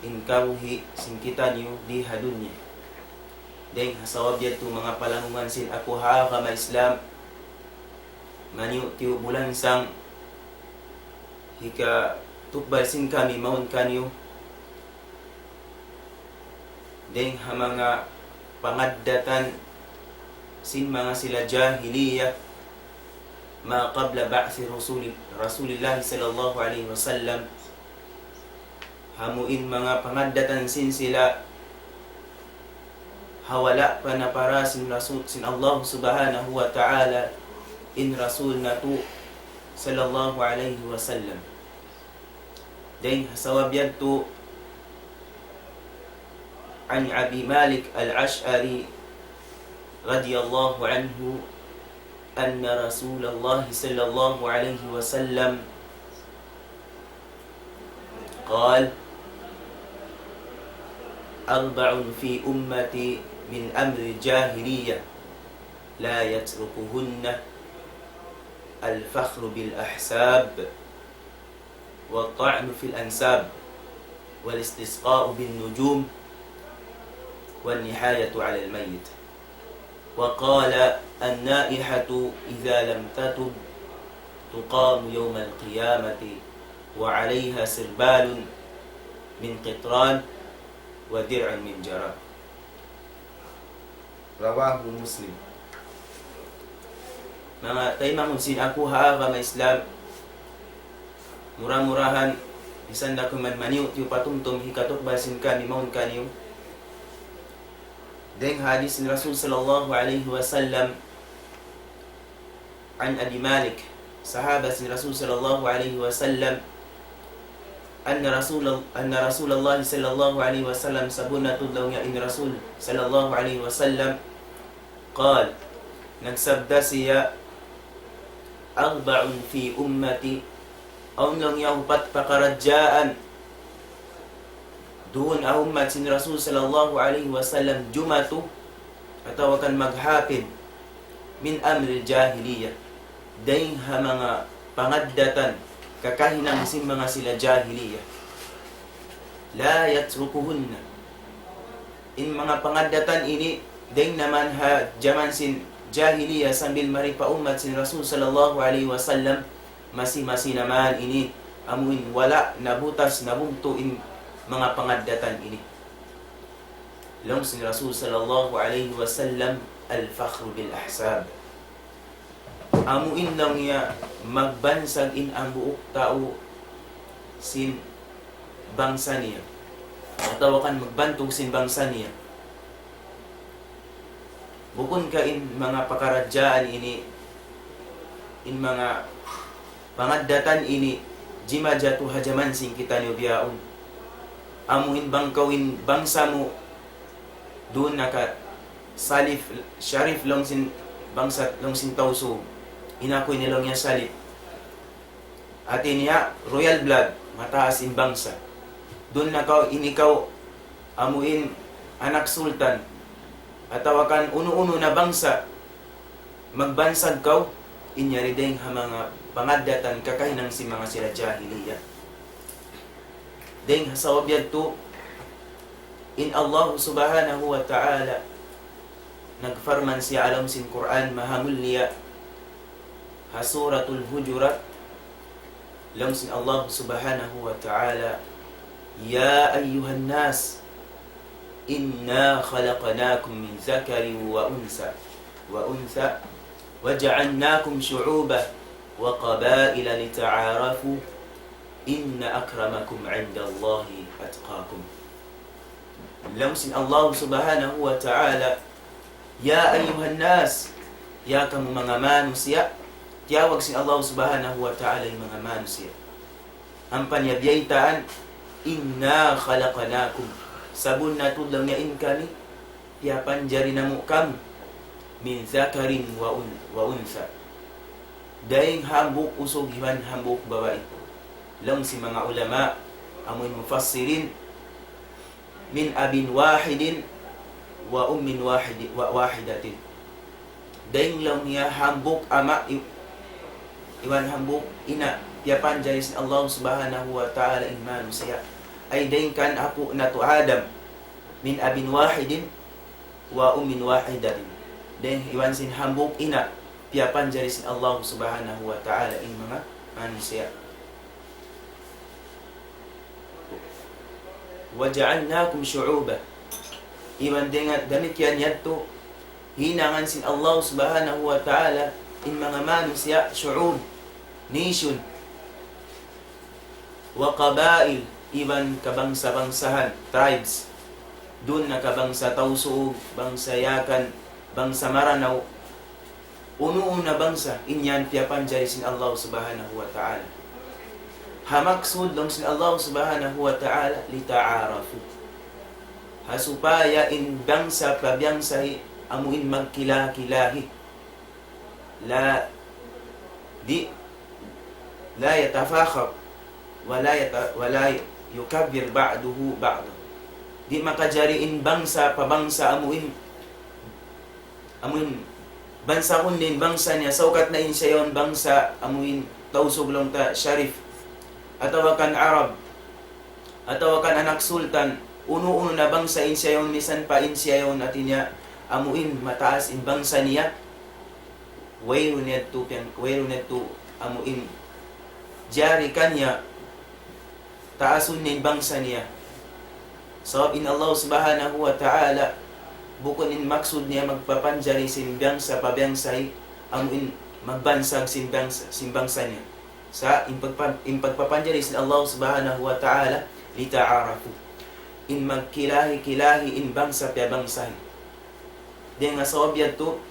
in kabuhi' sin kitaniyu di ha dunya. Dayng ha sabab yadtu manga palangungan sin aku ha agama Islam, Maniyu-tiyu bulansang hikatukbal sin kami mawn kaniyu dayng ha manga pangaddatan sin manga sila jahiliya, ما قبل بعث رسول، رسول الله صلى الله عليه وسلم, amu in manga pangaddatan sin sila ha wala' pa napara sin Rasul, sin Allah Subhanahu wa Ta'ala, in Rasul natu' sallallahu alayhi wasallam. Dayng ha sabab yadtu, عن أبي مالك الأشعري رضي الله عنه أن رسول الله صلى الله عليه وسلم قال: أربع في أمتي من أمر الجاهلية لا يتركهن: الفخر بالأحساب، والطعن في الأنساب، والاستسقاء بالنجوم، والنحاية على الميت. وقال: النائحة إذا لم تتب تقام يوم القيامة وعليها سربال من قطران ودرع من جراب. رواه مسلم. Manga taymanghud sin aku ha agama Islam, mura-murahan, misan da kuman maniyu-tiyu patumtum hikatukbal sin kami mawn kaniyu. Dayng ha hadith sin Rasul sallallahu alayhi wasallam, عن أبي مالك, sahaba sin Rasul sallallahu alayhi wasallam, أن رسول، أن رسول الله صلى الله عليه وسلم, sabunnal tuud laung niya in Rasul sallallahu alayhi wasallam, قال, nagsabda siya, أربع في أمتي, awn laung niya upat pakaradjaan duun ha ummat sin Rasul sallallahu alayhi wasallam jumatu atawa kan maghapin, من أمر الجاهلية, dayng ha manga pangaddatan kakahinang sin manga sila jahiliya. لا يتركهن. In manga pangaddatan ini, dayng naman ha jaman sin jahiliya sambil mari pa ummat sin Rasul sallallahu alayhi wasallam, masi-masi naman ini, amuin wala' nabutas, nabugtu' in manga pangaddatan ini. Laung sin Rasul sallallahu alayhi wasallam, الفخر بالأحساب. Amuin laung niya magbansag in hambuuk tau sin bangsa niya. Atawa kan magbantug sin bangsa niya. Bukun ka in manga pakaradjaan ini, in manga pangaddatan ini, jimajatu ha jaman sin kitaniyu bihaun. Amuin bang kaw in bangsa mu, duun na ka Salif, Sharif laung sin bangsa, laung sin Tausug. In aku ini laung niya Salif. Hati niya, royal blood, mataas in bangsa. Duun na kaw, in ikaw, amuin anak sultan, atawa kan unu-unu na bangsa, magbansag kaw, in yari dayng ha manga pangaddatan kakahinang sin manga sila jahiliya. Dayng ha sabab yadtu, in Allah Subhanahu wa Ta'ala, nagparman siya ha lawm sin Qur'an mahamulliya, ha Suratul Hujurat, laung sin Allah Subhanahu wa Ta'ala, يا أيها الناس إنا خلقناكم من ذكر وأنثى، وأنثى، وجعلناكم شعوبا وقبائل لتعارفوا إن أكرمكم عند الله أتقاكم. Laung sin Allah Subhanahu wa Ta'ala, يا أيها الناس, ya kamu manga manusiya', tiyawag sin Allah Subhanahu wa Ta'ala in manga manusiya'. Ampa niya biyaytaan, إنا خلقناكم, sabunnal tuud laung niya in kami, piyapanjari namu' kamu, من ذكر وأن-، وأنثى, dayng hambuuk usug iban hambuuk babai. Laung sin manga ulama, amuin mufassirin, من أب واحد وأم واحد، و-، واحدة. Dayng laung niya hambuuk ama' i-, iban hambuuk ina', piyapanjari sin Allah Subhanahu wa Ta'ala in manusiya'. Ay dayng kan apu' natu' Adam, من أب واحد وأم واحدة. Dayng iban sin hambuuk ina', piyapanjari sin Allah Subhanahu wa Ta'ala in manga manusiya'. وجعلناكم شعوبا. Iban dengan damikkiyan yadtu, hinangan sin Allah Subhanahu wa Ta'ala in manga manusiya', shu'ub, nation. وقبائل, iban kabangsa-bangsahan, tribes. Duun na ka bangsa Tausug, bangsa Yakan, bangsa Maranao, unu-unu na bangsa, in yan piyapanjari sin Allah Subhanahu wa Ta'ala. Ha maksud laung sin Allah Subhanahu wa Ta'ala, لتعارفوا. Ha supaya in bangsa pa bangsa hi, amu in magkila-kilahi. لا, di, لا يتفاخر ولا يت-, ولا يكفر بعضه بعضا. Di' makajari in bangsa pa bangsa amu in, amu in, bansahun in bangsa niya, saukat na in siya yaun bangsa amu in Tausug laung ta Sharif, atawa kan Arab, atawa kan anak sultan, unu-unu na bangsa in siya yaun, misan pa in siya yaun hati niya, amu in mataas in bangsa niya, wayruun yadtu piyan-, wayruun yadtu amu in jari kaniya taasun niya in bangsa niya. Sabab in Allah Subhanahu wa Ta'ala, bukun in maksud niya magpapanjari sin bangsa pa bangsa hi, amu in magbansag sin bangsa, sin bangsa niya. Sa' in pagpa-, in pagpapanjari sin Allah Subhanahu wa Ta'ala, لتعارفوا. In magkilahi-kilahi in bangsa pa bangsa hi. Dayn ha sabab yadtu,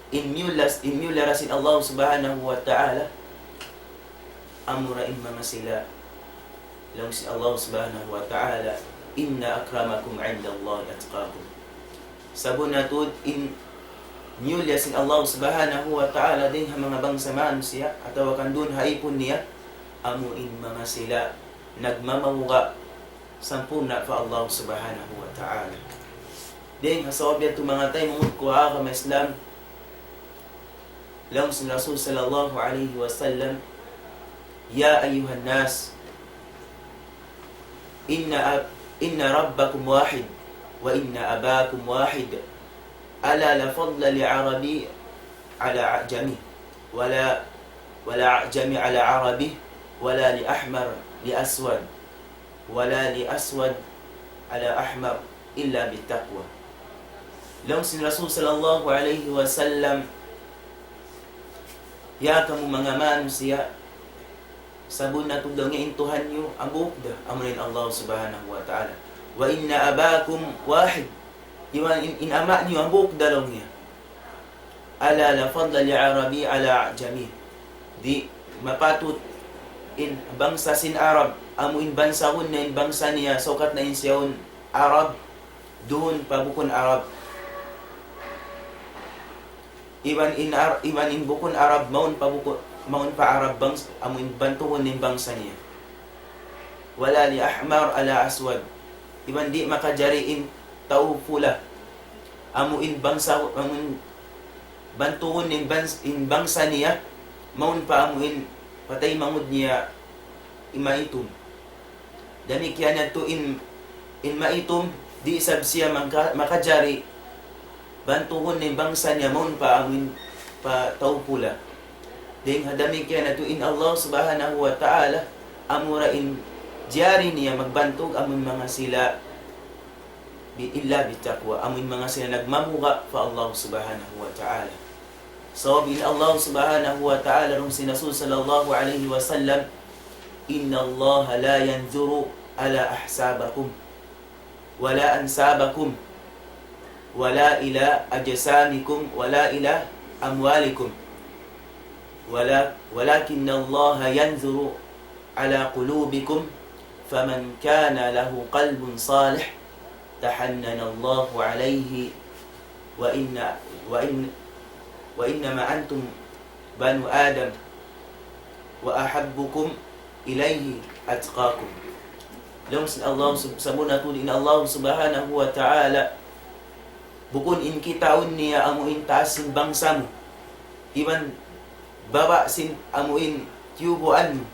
in miyulas, in miyulas sin Allah Subhanahu wa Ta'ala, amura in manga sila, laung sin Allah Subhanahu wa Ta'ala, إن أكرمكم عند الله أتقاكم. Sabunnal tuud in miyulas sin Allah Subhanahu wa Ta'ala dayn ha manga bangsa manusiya', atawa kan duun ha ipun niya, amu in manga sila nagmamauga' sampurna' pa Allah Subhanahu wa Ta'ala. Dayn ha sabab yadtu manga taymanghud ku ha agama Islam, laung sin Rasul sallallahu alayhi wasallam, يا أيها الناس، إن أب-، إن ربكم واحد، وإن أباكم واحد، ألا لا فضل لعربي على أعجمي، ولا، ولا أعجمي على عربي، ولا لأحمر لأسود، ولا لأسود على أحمر إلا بالتقوى. Laung sin Rasul sallallahu alayhi wasallam, ya kamu manga manusiya', sabunnal tuud laung niya in Tuhan niyu, hambuuk da, amuna in Allah Subhanahu wa Ta'ala. وإن أباكم واحد. Iban in, in ama' niyu, hambuuk da laung niya. ألا لا فضل لعربي على أعجمي. Di' mapatut in bangsa sin Arab, amu in bansahun niya in bangsa niya, saukat na in siya yaun Arab, duun pa bukun Arab. Iban in Ar-, iban in bukun Arab, mawn pa buku-, mawn pa Arab bangs-, amu in bantugun in bangsa niya. ولا لأحمر على أسود. Iban di' makajari in tau pula. Amu in bangsa, amu in bantugun in bans-, in bangsa niya, mawn pa amu in pataymanghud niya in maitum. Damikkiyan yadtu in, in maitum, di' isab siya mangka-, makajari bantugun in bangsa niya mawn pa amu in pa tau pula. Dayn ha damikkiyan yadtu in Allah Subhanahu wa Ta'ala, amura in jari niya magbantug amu in manga sila bi-, إلا بالتقوى, amu in manga sila nagmamuga' pa Allah Subhanahu wa Ta'ala. Sabab in Allah Subhanahu wa Ta'ala, laung sin Rasul sallallahu alayhi wasallam, إن الله لا ينظر إلى أحسابكم ولا أنسابكم ولا إلى أجسامكم ولا إلى أموالكم ولا، ولكن الله ينظر إلى قلوبكم، فمن كان له قلب صالح تحنن الله عليه، وإن، وإن، وإنما أنتم بنو آدم وأحبكم إليه أتقاكم. Laung sin Allah sub-, sabunnal tuud in Allah Subhanahu wa Ta'ala, bukun in kitaun niya amu in taas sin bangsa mu, iban baba' sin amu in tiyubuan mu,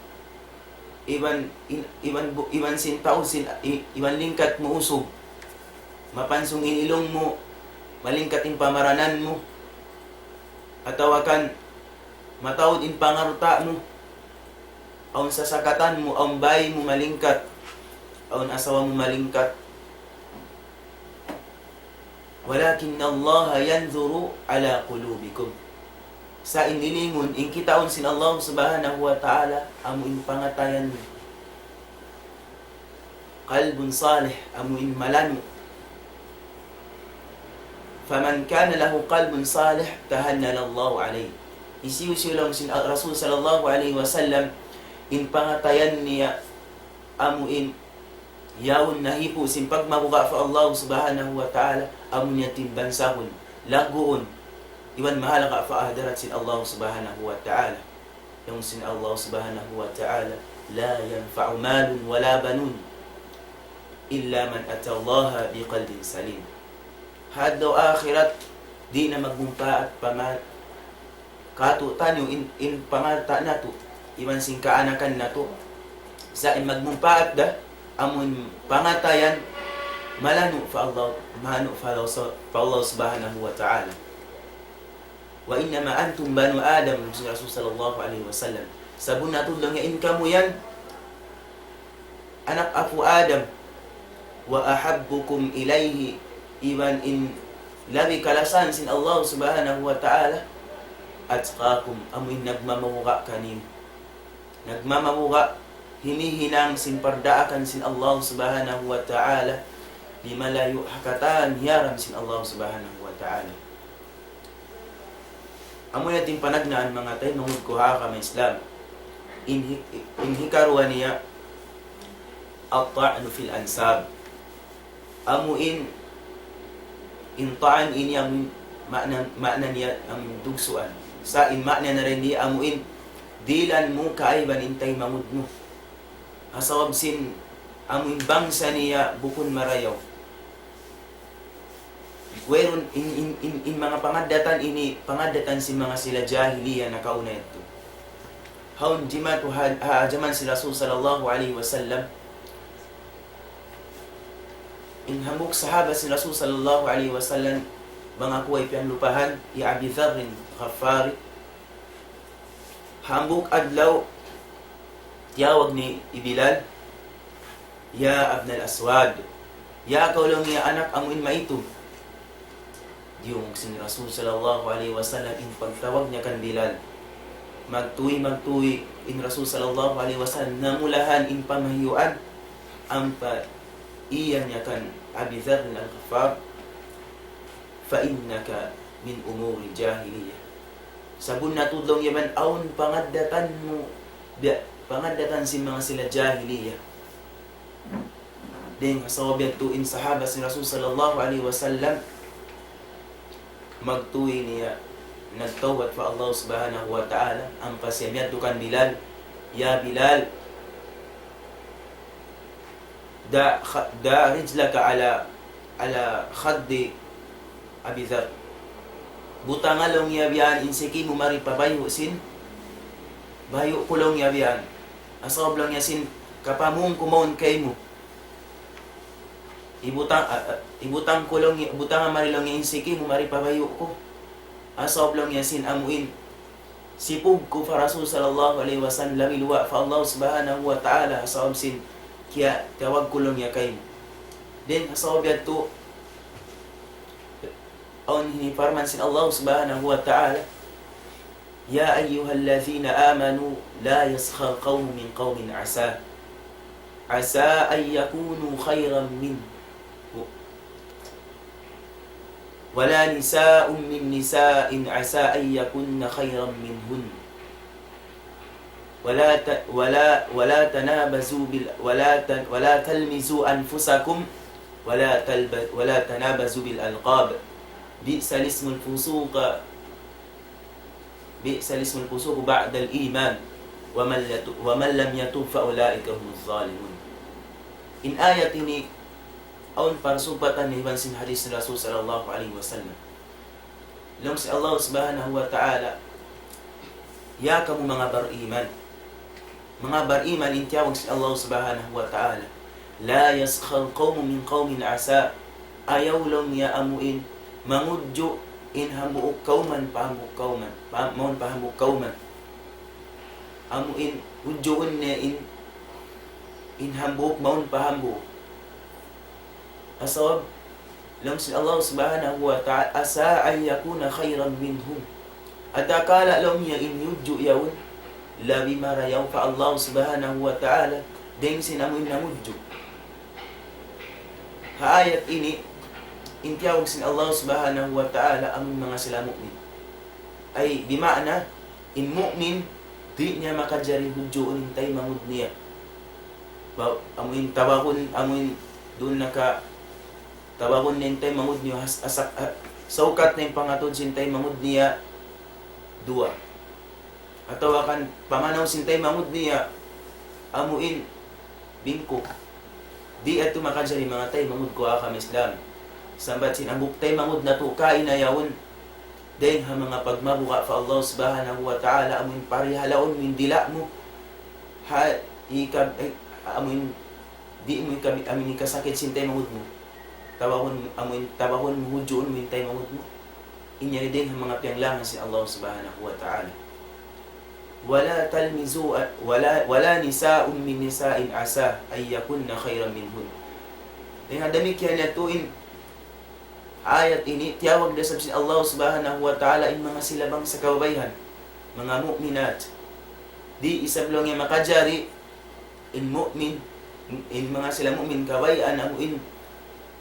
iban in, iban bu-, iban sin tau sin, i-, iban lingkat mu usug, mapansung in ilung mu, malingkat in pamaranan mu. Atawa kan mataud in pangalta' mu, awn sasakatan mu, awn bāy mu malingkat, awn asawa mu malingkat. ولكن الله ينظر إلى قلوبكم. Sa' in lilingun, in kitaun sin Allah Subhanahu wa Ta'ala, amu in pangatayan niya. قلب صالح, amu in malanu'. فمن كان له قلب صالح تهلل الله عليه. Hisiyu-siyu laung sin Rasul sallallahu alayhi wasallam, in pangatayan niya amu in yaun nahipu' sin pagmabuga' pa Allah Subhanahu wa Ta'ala, amu niya timbansahun, lagguun, iban mahalga' pa hadarat sin Allah Subhanahu wa Ta'ala. Laung sin Allah Subhanahu wa Ta'ala, لا ينفع مال ولا بنون إلا من أتى الله بقلب سليم. Ha adlaw akhirat, di' na magmumpaat pa ma-, kātu'niyu in, in pangalta' natu', iban sin kaanakan natu', sa' in magmumpaat da, amun pangatayan, malanu' pa Allah, malanu' pa Allah, pa Allah Subhanahu wa Ta'ala. وإنما أنتم بنو آدم, laung sin Rasul sallallahu alayhi wasallam. Sabunnal tuud laung niya in kamu yan, anak apu' Adam. وأحبكم إليه, iban in labi kalasahan sin Allah Subhanahu wa Ta'ala, أتقاكم, amu in nagmamabuga' kaniyu. Nagmamabuga', hinihinang sin pardaakan sin Allah Subhanahu wa Ta'ala, di' malayu' ha katan hiyaram sin Allah Subhanahu wa Ta'ala. Amu yan in panagnaan manga taymanghud ku ha agama Islam. In hi-, in hikaruwa niya, الطعن في الأنساب. Amu in, in ta'an ini amu in maana, maana niya amu in dugsuan. Sa' in maana niya dayn di amu in dihilan mu kaaiban in taymanghud mu. Ha sabab sin amu in bangsa niya bukun marayaw. Wayruun in, in, in, in manga pangaddatan ini, pangaddatan sin manga sila jahiliya nakauna yadtu. Hawnu jimatu ha, ha jaman sin Rasul sallallahu alayhi wasallam. In hambuuk sahabat sin Rasul sallallahu alayhi wasallam, bang aku way piyanlupahan, hi Abi Dharr al-Ghifari. Hambuuk adlaw, tiyawag niya hi Bilal, يا ابن الأسود, ya kaw laung niya anak amu in maitum. Diyungug sin Rasul sallallahu alayhi wasallam in pagtawag niya kan Bilal. Magtuy, magtuy, in Rasul sallallahu alayhi wasallam namulahan in pamahiyuan, ampa iyan niya kan Abi Dharr al-Ghifari, فإنك من أمور الجاهلية. Sabunnal tuud laung niya yan awn pangaddatan mu, biya', pangaddatan sin manga sila jahiliya. Dayn ha sabab yadtu in sahabat sin Rasul sallallahu alayhi wasallam, magtuy niya nagtawbat pa Allah Subhanahu wa Ta'ala, ampa siya miyadtu kan Bilal, يا بلال، ضع خ-، ضع رجلك على، على خد أبي ذر. Butanga laung niya biya' yan in siki mu mari pa bayhu' sin, bayhu' ku laung niya biya' yan. Ha sabab laung niya sin kapamung ku mawn kaymu. Ibutang, ah, ah, ibutang ku laung niya, butanga mari laung niya in siki mu mari pa bayhu' ku. Ha sabab laung niya sin amu in sipug ku pa Rasul sallallahu alayhi wasallam, labi luwa' pa Allah Subhanahu wa Ta'ala, ha sabab sin kiyatawag ku laung niya kaymu. Then, ha sabab yadtu, awn hiniparman sin Allah Subhanahu wa Ta'ala, يا أيها الذين آمنوا لا يسخر قوم من قوم عسى، عسى أن يكونوا خيرا منهم، ولا نساء من نساء عسى أن يكن خيرا منهن، ولا ت-، ولا، ولا تنابزوا بال-، ولا ت-، ولا تلمزوا أنفسكم، ولا تلب-، ولا تنابزوا بالألقاب، بئس الاسم الفسوق، بئس الاسم الفسوق بعد الإيمان، ومن لت-، ومن لم يتب فأولئك هم الظالمون. In ayat ini, awn parsumpatan iban sin hadis Rasul sallallahu alayhi wasallam. Laung sin Allah Subhanahu wa Ta'ala, ya kamu manga bariman. Manga bariman in tiyawag sin Allah Subhanahu wa Ta'ala. لا يسخر قوم من قوم عسى. Ayaw laung niya amu in mangudju' in hambuuk kawman pa hambuuk kawman, pa, mawn pa hambuuk kawman. Amu in hudjuun niya in, in hambuuk mawn pa hambuuk. Asawab, laung sin Allah Subhanahu wa Ta'ala, "Asa an yakuna khayran minhum." Adakala laung niya in hudju yaun, labi marayaw pa Allah Subhanahu wa Ta'ala, dayn sin amu in nangudju. Ha ayat ini, in tiyawag sin Allah Subhanahu wa Ta'ala amu in manga sila mu'min. Ay, bima'na, in mu'min, di' niya makajari hudjuun in taymanghud niya. Ba, amu in tawagun, amu in duun na ka, tawagun niya in taymanghud niya, has-, asak, ah, saukat na in pangatud sin taymanghud niya, duwa. Atawa kan pamanaw sin taymanghud niya, amu in bingkuk. Di' yadtu makajari manga taymanghud ku ha agama Islam. Sambat sin hambuuk taymanghud natu' kaina yaun. Dayn ha manga pagmabuga' pa Allah Subhanahu wa Ta'ala, amu in parihalaun mu in dila' mu. Ha, ika-, eh, amu in, di' mu ika-, amu in hikasakit sin taymanghud mu. Tawagun, amu in, tawagun mu, hudjuun mu in taymanghud mu. In yari dayn ha manga piyanglangan sin Allah Subhanahu wa Ta'ala. ولا تلمزوا، ولا، ولا نساء من نساء عسى أن يكن خيرا منهن. Dayn ha damikkiyan yadtu in ayat ini, tiyawag da isab sin Allah Subhanahu wa Ta'ala in manga sila bangsa kababaihan, manga mu'minat. Di' isab laung niya makajari in mu'min, in manga sila mu'min kababaihan amu in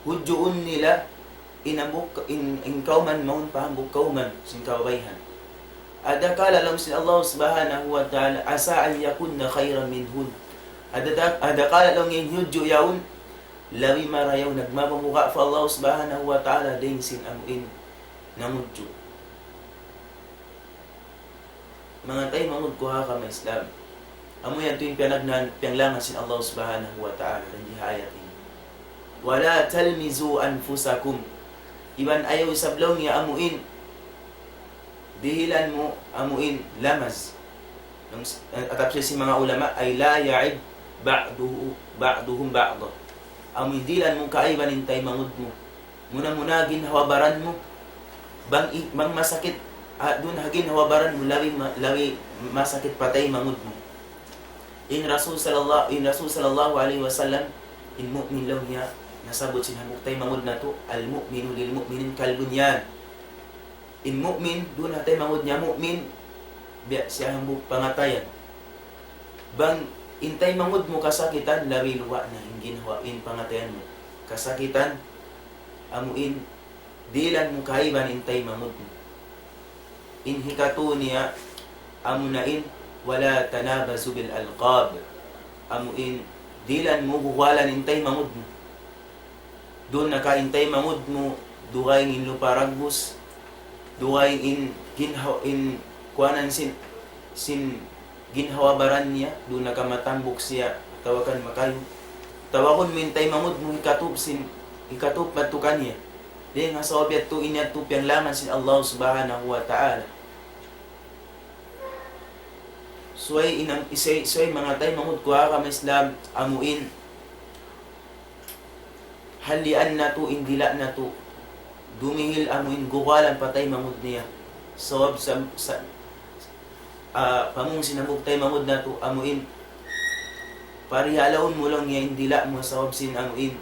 hudjuun nila in hambuuk, in, in kawman mawn pa hambuuk kawman sin kababaihan. Adakala laung sin Allah Subhanahu wa Ta'ala, "Asa an yakunna khayran minhun." Ada-, adakala laung in hudju yaun, labi marayaw nagmabuga' pa Allah Subhanahu wa Ta'ala dayn sin amu in nangudju. Manga taymanghud ku ha agama Islam. Amu yan tuud in piyanagnahan, piyanglangan sin Allah Subhanahu wa Ta'ala dayn di ha ayat ini. ولا تلمزوا أنفسكم. Iban ayaw isab laung niya amu in dihilan mu amu in lamaz. Nung s-, eh, atap sin manga ulama ay لا يعب بعضه، بعضهم بعضا. Amu in dihilan mu kaiban in taymanghud mu. Muna-muna ginhawa-baran mu. Bang i-, bang masakit, ah, duun ha ginhawa-baran mu, labi ma-, labi masakit pa taymanghud mu. In Rasul sallallahu, in Rasul sallallahu alayhi wasallam, in mu'min laung niya, nasabbut sin hambuuk taymanghud natu', المؤمن للمؤمن كالبنيان. In mu'min, duun ha taymanghud niya mu'min, biya' siya hambuuk pangatayan. Bang in taymanghud mu kasakitan, labi luwa' na in ginhawa, in pangatayan mu kasakitan, amu in dihilan mu kaiban in taymanghud mu. In hikatu niya, amu na in, ولا تنابزوا بالألقاب. Amu in dihilan mu guwalan in taymanghud mu. Duun na ka in taymanghud mu, dugaing in lupa ragbus, dugaing in ginhaw-, in kuwanan sin, sin ginhawa-baran niya, duun na ka matambuk siya, atawa kan makayu. Tawagun mu in taymanghud mu hikatub sin, hikatub madtu kaniya. Dayn ha sabab yadtu, in yadtu piyanglangan sin Allah Subhanahu wa Ta'ala. Subay in am-, isay, subay manga taymanghud ku ha agama Islam, amu in halian natu', in dila' natu', dumihil amu in guwalan pa taymanghud niya. Sabab sa, sa, ah, pamung sin hambuuk taymanghud natu', amu in parihalaun mu laung niya in dila' mu, sabab sin amu in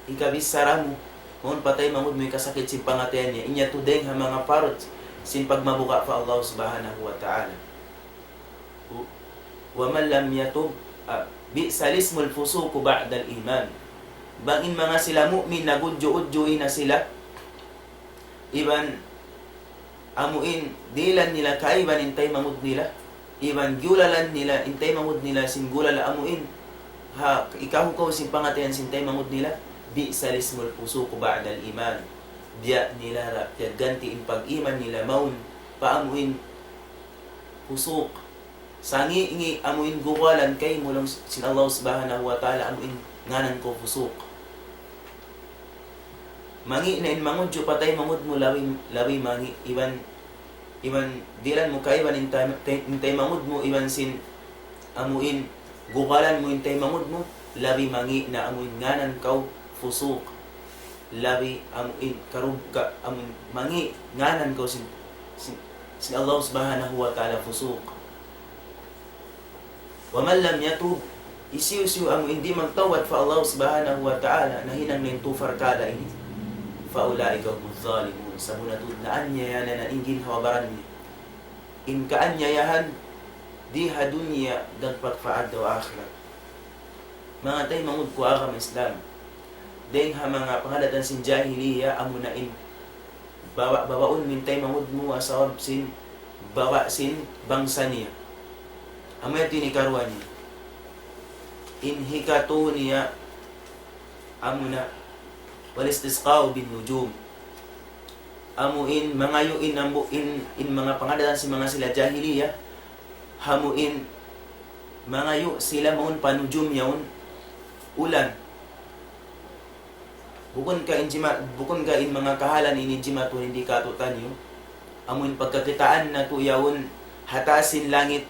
hikabichara mu, mawn pa taymanghud mu hikasakit sin pangatayan niya. In yadtu dayn ha manga part sin pagmabuga' pa Allah Subhanahu wa Ta'ala. ومن لم يتب، ah, بئس الاسم الفسوق بعد الإيمان. Bang in manga sila mu'min nag-udju'-udju' na sila, iban amu in dihilan nila kaiban in taymanghud nila, iban gulalan nila in taymanghud nila sin gulal amu in ha ikahukaw sin pangatayan sin taymanghud nila, بئس الاسم الفسوق بعد الإيمان. Biya' nila ra piyagganti in pag-iman nila mawn pa amu in fusuq. Sangi'-ngi' amu in guwalan kaymu laung sin Allah Subhanahu wa Ta'ala amu in ngānan kaw fusuq. Mangi' na in mangudju' pa taymanghud mu labi, labi mangi' iban, iban dihilan mu kaiban in tay-, tay-, in taymanghud mu iban sin amu in guwalan mu in taymanghud mu, labi mangi' na amu in ngānan kaw fusuq. labi amu in karub-, ka-, amu in mangi' ngānan kaw sin, sin, sin Allah Subhanahu wa Ta'ala fusuq. ومن لم يتب, hisiyu-siyu amu in di' magtawbat pa Allah Subhanahu wa Ta'ala, nahinang na in tū parkala' ini, فأولئك هم الظالمون. Sabunnal tuud naaniyaya na in ginhawa-baran niya. In kaaniyayahan di ha dunya dagpak pa adlaw akhirat. Manga taymanghud ku ha agama Islam, dayng ha manga pangadatan sin jahiliya, amuna in bawa'-bawaun mu in taymanghud mu ha sabab sin bawa' sin bangsa niya. Amu yadtu in hikaruwa niya. In hikatū niya, amuna والاستسقاء بالنجوم. Amu in mangayu' in ambu-, in, in manga pangadatan sin manga sila jahiliya, amu in mangayu' sila mawn pa nujum yaun ulan. Bukun ka in jima-, bukun ka in manga kahalan ini jimatu in di' kātu'niyu. Amu in pagkakitaan natu' yaun ha taas sin langit,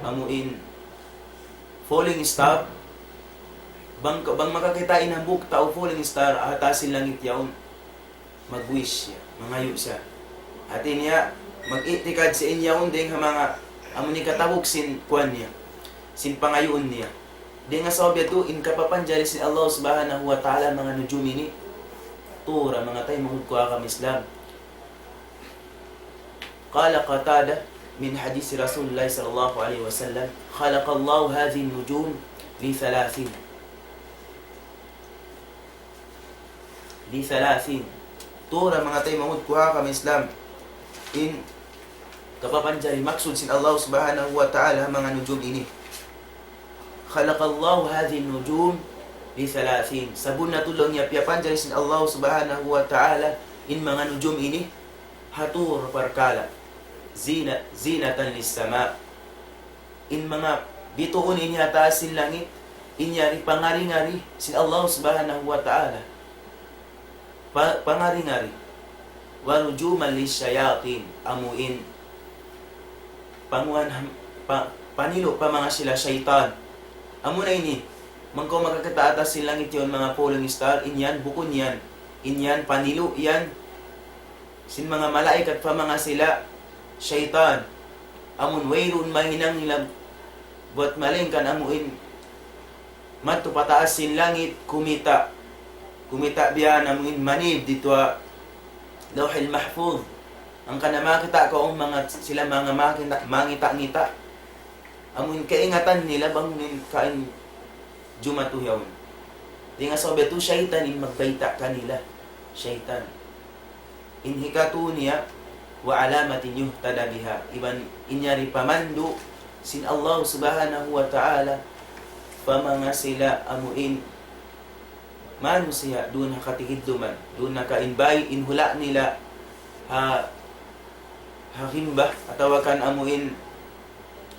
amu in falling star. Bang, bang makakita' in hambuuk tau falling star ha taas sin langit yaun, mag-wish siya, mangayu' siya. Hāti niya, mag-i'tikad siya in yaun dayng ha manga, amu in katabuk sin kuwan niya, sin pangayuun niya. Dayng ha sabab yadtu in kapapanjari sin Allah Subhanahu wa Ta'ala manga nujum ini, tū ra manga taymanghud ku ha agama Islam. قال قتادة من حديث رسول الله صلى الله عليه وسلم: خلق الله هذه النجوم لثلاث. لثلاث. Tū ra manga taymanghud ku ha agama Islam. In kapapanjari maksud sin Allah Subhanahu wa Ta'ala manga nujum ini. خلق الله هذه النجوم لثلاث. Sabunnal tuud laung niya piyapanjari sin Allah Subhanahu wa Ta'ala in manga nujum ini ha tū parkala'. زينة، زينة للسماء. In manga bituun ini ha taas sin langit, in yari pangari-ngari sin Allah Subhanahu wa Ta'ala. Pa-, pangari-ngari. ورجوما للشياطين, amu in panguhan ham-, pa-, panilu' pa manga sila saytan. Amu na ini, bang kaw makakita' ha taas sin langit yaun manga falling star, in yan, bukun yan. In yan, panilu' yan sin manga malaikat pa manga sila saytan. Amun wayruun mahinang nila buwat malaingkan amu in madtu pa taas sin langit, kumita'. Kumita' biya' na amu in manib didtu ha Lawhil Mahfuz. Hangkan na makakita' kaw manga sila manga makita', mangita'-ngita'. Amu in kaingatan nila bang in kain jumatu yaun. Dayng ha sabab yadtu saytan in magbayta' kanila. Saytan. In hikatū niya, وعلامة يهتدى بها. Iban in yari pamandu' sin Allah Subhanahu wa Ta'ala pa manga sila amu in manusiya' duun ha katigidluman, duun ha kain bay in hula' nila ha, ha gimba, atawa kan amu in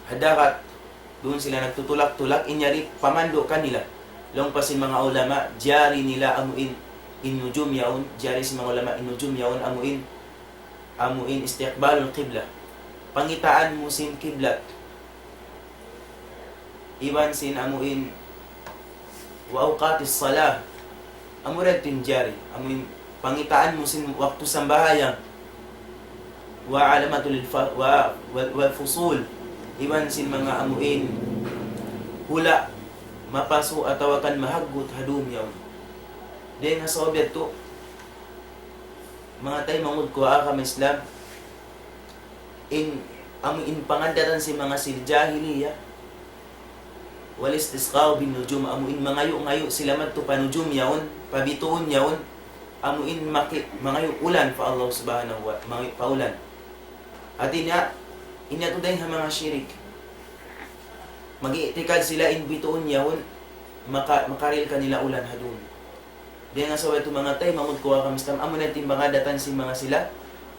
ha dagat, duun sila nagtutulak-tulak, in yari pamandu' kanila. Laung pa sin manga ulama, jari nila amu in, in nujum yaun, jari sin manga ulama in nujum yaun amu in, amu in استقبال القبلة. Pangitaan mu sin kiblat. Iban sin amu in وأوقات الصلاة. Amu ra in jari, amu in pangitaan mu sin waktu sambahayang. وعلامة الف-، و-، و-، والفصول. Iban sin manga amu in hula' mapasu' atawa kan mahaggut ha dum yaun. Dayng ha sabab yadtu, manga taymanghud ku ha agama Islam, in, amu in pangaddatan sin manga sila jahiliya, والاستسقاء بالنجوم, amu in mangayu'-ngayu' sila madtu pa nujum yaun, pa bituun yaun, amu in maki-, mangayu' ulan pa Allah Subhanahu wa, mangayu' pa ulan. Hāti niya, in yadtu dayng ha manga shirik. Mag-i'tikad sila in bituun yaun, maka-, makarihil kanila ulan ha dum. Dayng ha sabab yadtu manga taymanghud ku ha agama Islam, amu na in pangaddatan sin manga sila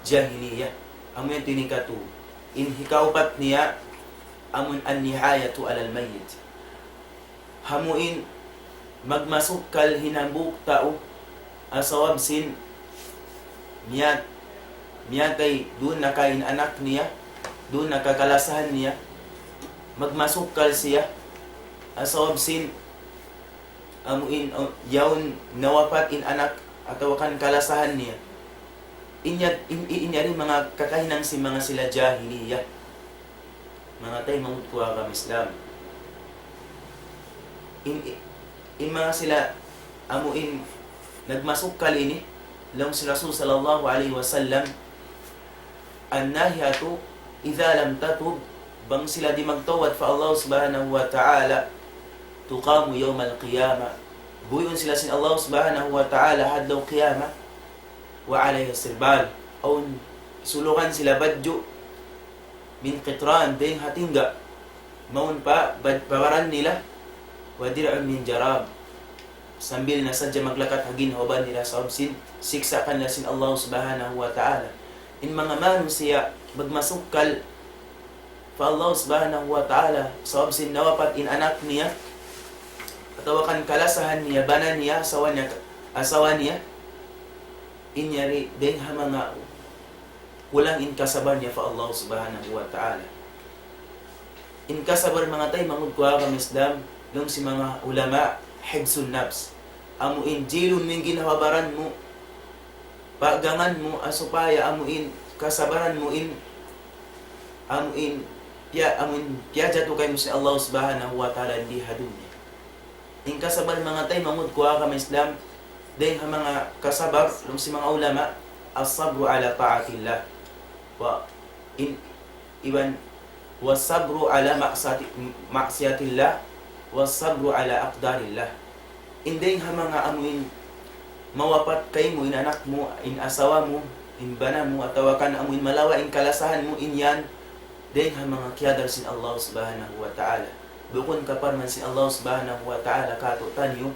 jahiliya. Amu yadtu in hikatū. In hikaupat niya, amun النحاية على الميت. Amu in magmasukkal in hambuuk tau, ha sabab sin miyat-, miyatay, duun na kain anak niya, duun na kakalasahan niya, magmasukkal siya, ha sabab sin amu in, uh, yaun nawapat in anak atawa kan kalasahan niya. In ya-, in, in, in yari manga kakahinang sin manga sila jahiliya. Manga taymanghud ku ha agama Islam. In, in manga sila amu in nagmasukkal ini, laung sin Rasul sallallahu alayhi wasallam, الناحية إذا لم تتب, bang sila di' magtawbat pa Allah subhanahu wa ta'ala, تقام يوم القيامة. Buyuun sila sin Allah subhanahu wa ta'ala ha adlaw qiyamah, وعليها سربال, awn sulugan sila badju', من قطران, dayng ha tingga', mawn pa bad-, pa baran nila, ودرع من جراب, sambil na sadja maglakat ha ginhawa-baran nila sabab sin siksa' kanila sin Allah subhanahu wa ta'ala. In manga manusiya' magmasukkal pa Allah subhanahu wa ta'ala sabab sin nawapat in anak niya, atawa kan kalasahan niya, bana niya, asawa niya, asawa niya, in yari dayng ha manga kulang in kasabar niya pa Allah subhanahu wa ta'ala. In kasabar, manga taymanghud ku ha agama Islam, laung sin manga ulama, حبس النفس. Amu in jilun mu in ginhawa-baran mu, pagangan mu, ha supaya amu in kasabaran mu in, amu in, piya-, amu in piyajatu kaymu sin Allah subhanahu wa ta'ala di ha dunya. In kasabar, manga taymanghud ku ha agama Islam, dayng ha manga kasabar, laung sin manga ulama, الصبر على طاعة الله. Wa in, iban, والصبر على معصية، معصية الله، والصبر على أقدار الله. In dayng ha manga amu in mawapat kaymu in anak mu, in asawa mu, in bana mu, atawa kan amu in malawa' in kalasahan mu, in yan dayng ha manga kiyadar sin Allah subhanahu wa ta'ala. Bukun ka parman sin Allah subhanahu wa ta'ala kātu'niyu,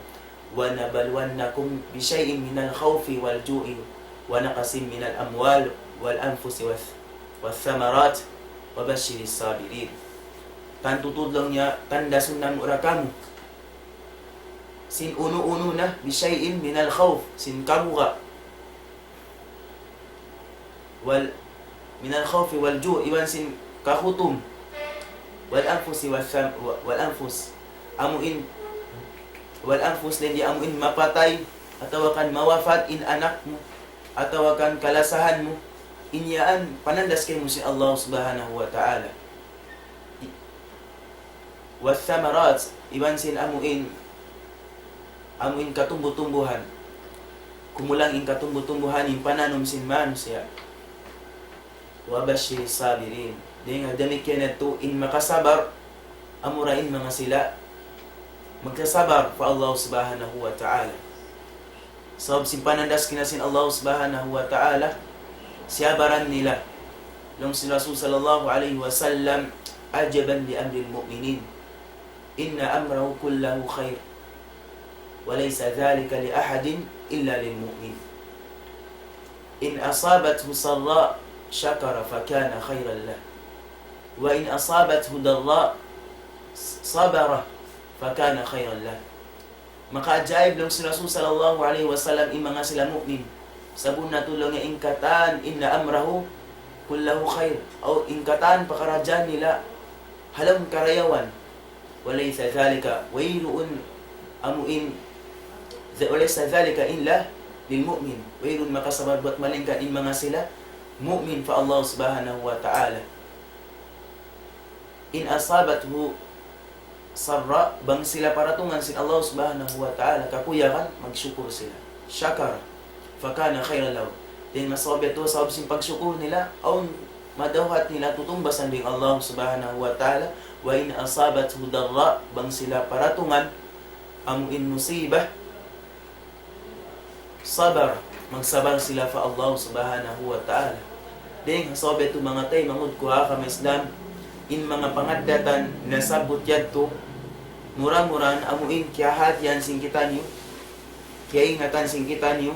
ونبلونكم بشيء من الخوف والجوع ونقص من الأموال والأنفس والث-، والثمرات وبشر الصابرين. Tantu tuud laung niya, tandasun namu' ra kamu sin unu-unu na, بشيء من الخوف, sin kabuga', wal, من الخوف والجوع, iban sin kagutum, والأنفس والثم-، wa-, والأنفس, amu in, والأنفس, laung niya amu in mapatay, atawa kan mawapat in anak mu, atawa kan kalasahan mu, in yan panandas kaymu sin Allah subhanahu wa ta'ala. والثمرات, iban sin amu in, amu in katumbu-tumbuhan. Kumulang in katumbu-tumbuhan, in pananum sin manusiya'. وبشر الصابرين. Dayng ha damikkiyan yadtu in makasabar, amura in manga sila magsasabar pa Allah subhanahu wa ta'ala. Sabab sin panandas kanila sin Allah subhanahu wa ta'ala, siyabaran nila. Laung sin Rasul sallallahu alayhi wasallam, عجبا لأمر المؤمنين، إن أمره كله خير، وليس ذلك لأحد إلا للمؤمن. إن أصابته سراء شكر فكان خيرا له، وإن أصابته ضراء صبر فكان خيرا له. Makaajaib, laung sin Rasul sallallahu alayhi wasallam, in manga sila mu'min. Sabunnal tuud laung niya in katan, إن أمره كله خير. Aw in katan pakaradjaan nila ha lawm karayawan. وليس ذلك, wayruun amu in, وليس ذلك إلا للمؤمن. Wayruun makasabar buat malaingkan in manga sila mu'min pa Allah subhanahu wa ta'ala. إن أصابته سراء, bang sila paratungan sin Allah subhanahu wa ta'ala kakuyagan, magsukur sila. شكر فكان خيرا له. Dayn ha sabab yadtu, sabab sin pagsukur nila, awn madawhat nila tutungbasan dayn Allah subhanahu wa ta'ala. وإن أصابته ضراء, bang sila paratungan amu in musibah, صبر, magsabar sila pa Allah subhanahu wa ta'ala. Dayn ha sabab yadtu, manga taymanghud ku ha agama Islam, in manga pangaddatan nasabbut yadtu, mura-murahan amu in kiyahatihan sin kitaniyu, kiyaingatan sin kitaniyu,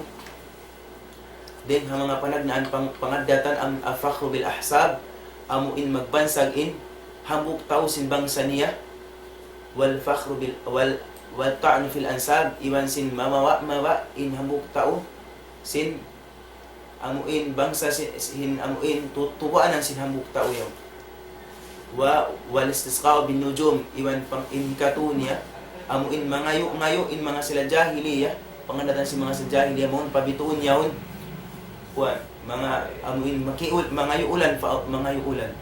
dayn ha manga panagnaan pang-, pangaddatan, am-, الفخر بالأحساب, amu in magbansag in hambuuk tau sin bangsa niya, والفخر بال-، وال-، والطعن في الأنساب, iban sin mamawa'-mawa' in hambuuk tau sin amu in bangsa si-, sin amu in tu-, tubuanan sin hambuuk tau yaun. Wa-, والاستسقاء بالنجوم, iban pang-, in hikatu niya, Amu in mangayu'-ngayu' in manga sila jahiliya, pangannatan sin manga sila jahiliya, mawn pa bituun yaun. Kuwan, manga, amu in makiul-, mangayu' ulan, pa, mangayu' ulan.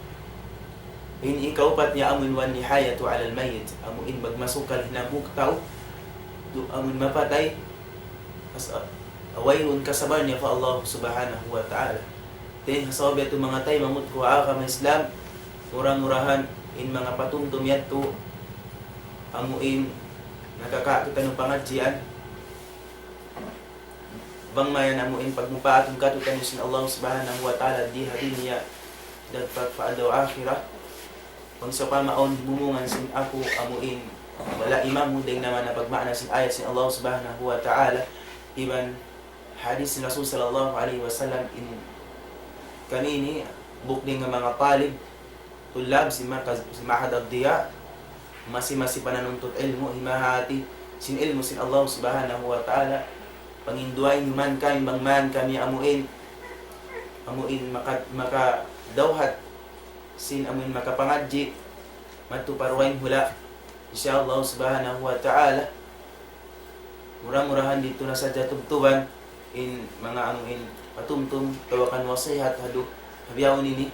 In ikaupat niya amu in والنياحة على الميت. Amu in magmasukal hinambuk tau, du-, amu in mapatay, as-, a-, wayruun kasabal niya pa Allah Subhanahu wa Ta'ala. Dayn ha sabab yadtu manga taymanghud ku ha agama Islam, mura-murahan in manga patumtum yadtu, amu in nakakawa' kitaniyu pangadjian, bang mayan amu in pagmupaatun katu'taniyu sin Allah Subhanahu wa Ta'ala di ha dunya, dagpak pa adlaw akhirat. Bang sawpama awn himumungan sin aku amu in wala' imamu dayn ha manga pagmaana sin ayat sin Allah Subhanahu wa Ta'ala, iban hadith sin Rasul sallallahu alayhi wasallam, in kami ini bukun dayn ha manga talib, tulab sin maka-, sin Ma'had Ad-Diya, masi-masi pananuntut ilmu', himahati sin ilmu' sin Allah Subhanahu wa Ta'ala. Panginduway niyu man kami, bang man kami amu in, amu in maka-, makadawhat sin amu in makapangadji', madtu pa dugaing hula', insya Allah Subhanahu wa Ta'ala. Mura-murahan didtu na sadja tubtuban in manga amu in patumtum, tawakan wasihat ha du-, ha bihaun ini.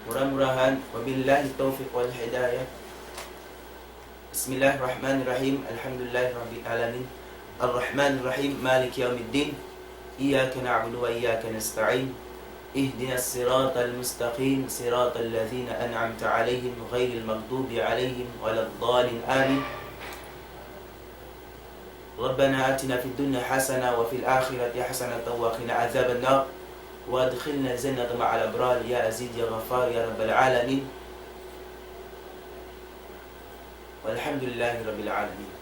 Mura-murahan, وبالله التوفيق والهداية. بسم الله الرحمن الرحيم. الحمد لله رب العالمين. الرحمن الرحيم. مالك يوم الدين. إياك نعبد وإياك نستعين. اهدنا الصراط المستقيم، صراط الذين أنعمت عليهم، غير المغضوب عليهم ولا الضالين. آمين. ربنا آتنا في الدنيا حسنة وفي الآخرة حسنة وقنا عذاب النار. وأدخلنا الجنة مع الأبرار يا عزيز يا غفار يا رب العالمين. والحمد لله رب العالمين.